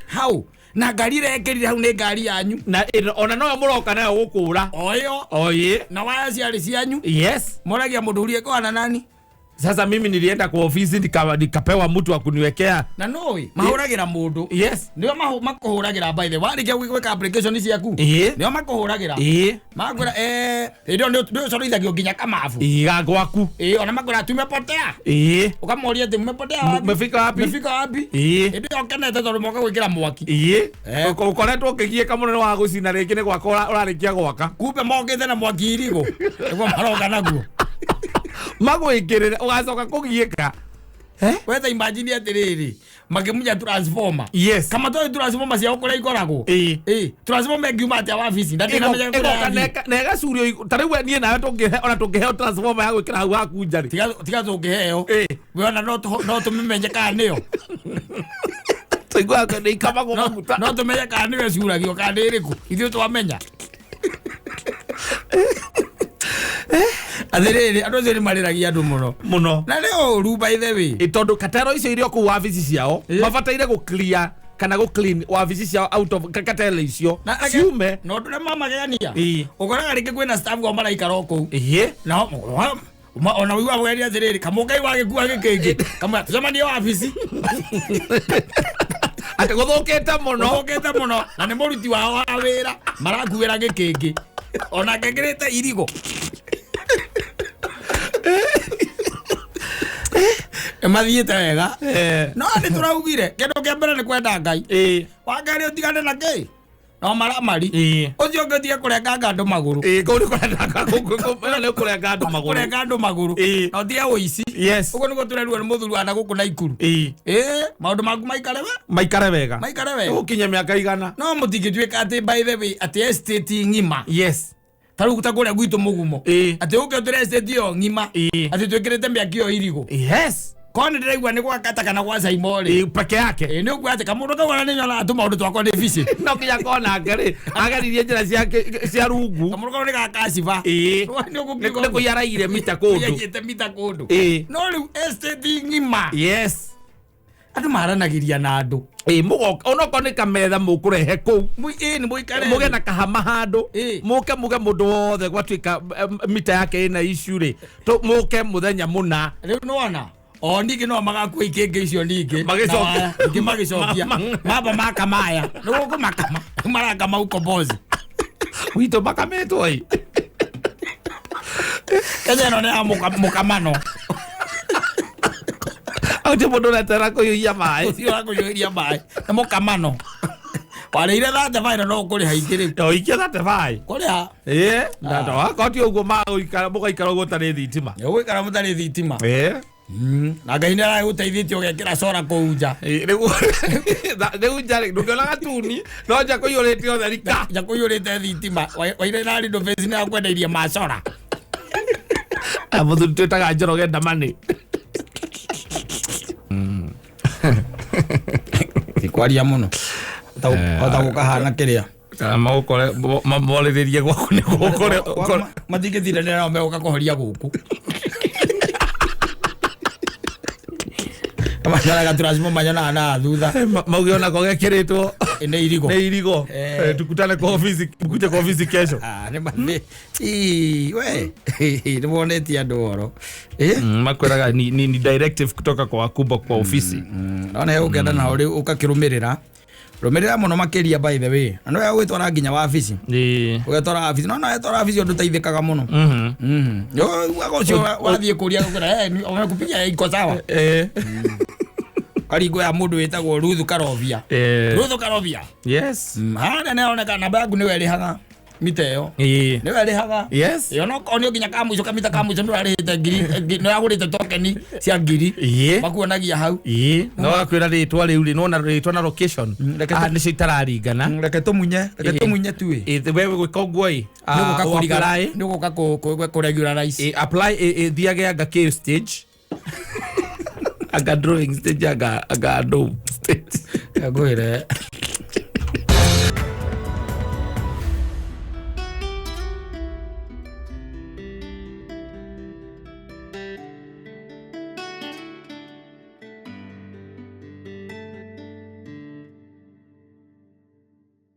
Hau na ngari ĩrĩa ĩkĩrire hau nĩ ngari yanyu. Na ona noyo mũroka nayo gũkũra. O ĩyo. O ĩ. Na waya ciarĩ cianyu. Yes. Moragia mũndũ ũrĩa kwana nani. Sasa mimi nilienda kwa ofisi nikapewa mtu wa kuniwekea. Na noĩ mahũragĩra mũndũ. Yes. Nĩo makũhũragĩra, by the way, warĩkia gwĩka application ciaku, nĩo makũhũragĩra. Makwĩra hĩndĩ ĩyo nĩ ũcorithagio nginya kamabu. Iga gwaku. Ona makwĩra tumepotea. Ũkamoria atĩ mmepotea wapi? Mmefika wapi? Mmefika wapi? Hĩndĩ ĩyo ũkenete tondũ moka gwĩkĩra mwaki. Ũkoretwo ũkĩgiĩka mũno nĩ wa gũcina rĩngĩ nĩ gwaka ũrarĩkia gwaka. Kumbe mokĩte na mwaki irigũ nĩguo maroka naguo. Magwĩkĩrĩre ũgacoka kũgiĩka. Wetha imagine atĩrĩrĩ, makĩmunya transformer. Yes. Kama toĩ transformer ciao kũrĩa ikoragwo. Transformer ĩngiuma atĩa wabici? Ndakĩramenya Ĩgoka kũrĩa yathiĩ. na ĩgacurio ta rĩu niĩ nawe tũngĩhe ona tũngĩheo transformer ya gwĩkĩra hau haku nja rĩ. Tiga tũngĩheo. We ona no tũmĩmenye kana nĩyo. Tũiguaga nĩ ikamagwo maguta. No tũmenye kana nĩyo ĩcuragio kana nĩ ĩrĩkũ. Ithuĩ twamenya. Atĩrĩrĩ, andũ acio nĩ marĩragia andũ mũno. Mũno. Na nĩ ũru, by the way. Tondũ katero icio iria kũu wabici ciao mabataire gũ clear kana gũ clean wabici ciao out of katero icio ciume. Na ũndũ ũrĩa mamagegania, ũkoraga rĩngĩ kwĩna staff ao maraikara o kũu. Na ona ũiguaga mũgeria atĩrĩrĩ, kamũngai wagĩkua gĩkĩngĩ kamwe tũcemanie wabici. Atĩ gũthũkĩte mũno. Gũthũkĩte mũno na nĩ mũruti wao wa wĩra marakuĩra gĩkĩngĩ ona ngekĩrĩte irigũ. Mathiĩte wega. No nĩ tũraugire kĩndũ kĩa mbere nĩ kwenda Ngai. Wa kerĩ ũtigane na kĩ? No maramari. Ũcio ũngĩ ũtige kũrenganga andũ magũrũ. Kũu nĩ kũrenganga ĩno nĩ kũrenga andũ magũrũ. Kũrenga andũ magũrũ. Na ũtige ũici. Yes. Ũguo nĩguo tũrerirwo nĩ mũthuri wa na gũkũ Naikuru. Maũndũ maku maikare we? Maikare wega. Maikare wega. Ũgũkinya mĩaka igana. No mũtingĩtuĩka atĩ by the way atĩ estate ng'ima. Yes. Ta rĩu ta kũrĩa gwitũ mũgumo. Atĩ ũke ũtũre estate ĩyo ng'ima. Atĩ twĩkĩrĩte mĩaki ĩyo irigũ. Yes. Korwo nĩ ndĩraigua nĩ gwa Kata kana gwa Saimo rĩ. Peke yake. Nĩ ũkuga atĩ kamũndũ kau ona nĩ nyonaga tũmaũndũ twakwa nĩ bici. No nginya kona nake rĩ, ageririe njĩra ciake cia rungu. Kamũndũ kau nĩ ga kaciba. Nĩ ũgũkiuga Nĩ kũiya araiyire mita kũndũ. Kũiyaiyĩte mita kũndũ. No rĩu estate ng'ima. Yes. Andũ maranagĩria na andũ. Mũgoka onokorwo nĩ kametha mũkũrehe kũu. Nĩ mũikare. Mũgĩe na kahama handũ. Mũke muge mũndũ wothe gwatuĩka mita yake ĩna issue rĩ. Mũke mũthenya mũna. Rĩu nĩwona? O ningĩ no magakua ikĩngĩ icio ningĩ. Magĩcokia. Ningĩ magĩcokia. Mamba makamaya. Nĩ gũkũmakama. Marakama ukombozi. Witũ makamĩtwo ĩ. Kenya ĩno nĩ ya mũkamano. Acio mũndũ ũretera kũiyũria maĩ. Ũcio wa kũiyũria maĩ. Nĩ mũkamano. Warĩire 35 no ũkũrĩha ingĩ rĩu. O ikia 35. Kũrĩha. Na wakorwo ti ũguo mũgaikara ũguo ũtarĩ thitima. Ũgũikara mũtarĩ thitima. Na Ngai nĩ aragũteithĩtie ũgekĩra cora kũu nja. Rĩu nja rĩ, ndũngĩona gatuni, no nja kũiyũrĩte ũtheri ka. Nja kũiyũrĩte thitima. Waire na renovation nĩ akwendeirie macora. Mũthuri twĩtaga Njoroge Ndamani. Ti kwaria mũno. Ota gũkahana kĩrĩa. Kana magũkore, mamorĩrĩrie gwaku nĩ gũkore, ũkore. Matingĩtindanĩra nao megũka kũhoria gũkũ. Manyonaga transformer manyonaga na thutha. Mauge ona ko gekĩrĩtwo. Nĩ irigũ. Nĩ irigũ. Tukutane kwa ofisi, mkuje kwa ofisi kesho. Nĩ ma-, nĩ, ii, we. Nĩ wonetie andũ ũhoro. Makwĩraga ni directive kutoka kwa wakubwa kwa ofisi. Nona he ũkenda nao rĩu ũgakĩrũmĩrĩra. Rũmĩrĩra mũno makĩria by the way. Na nĩwe ũgwĩtwara nginya wabici. Ũgetwara wabici. No, no, wetwara wabici ũndũ ũteithĩkaga mũno. Yo, waga ũcio wathiĩ kũria gũkĩra, wamekupigia iko sawa. Karingo ya mũndũ wĩtagwo Ruthu Karovia. Ruthu Karovia. Yes. Harĩa nĩ aroneka namba yaku nĩwe ĩrĩhaga mita ĩyo. Nĩwe ĩrĩhaga. Yes. Ĩyo no korwo nĩ nginya ka mũico, kamita ka mũico nĩũrarĩhĩte ngiri, nĩũragũrĩte tokeni cia ngiri. Makuonagia hau. No gakwĩra rĩtwa rĩu rĩ, nĩwona rĩtwa na location. Nĩcio itararingana. Reke tũmunye, reke tũmunye tu ĩ. We gwĩka ũguo ĩ. Nĩũgũka kũriga-, Apply. nĩũgũka kũ-regularize. Apply, thiage anga K stage. Anga drawing stage, anga anga andũ stage. Ngwĩre.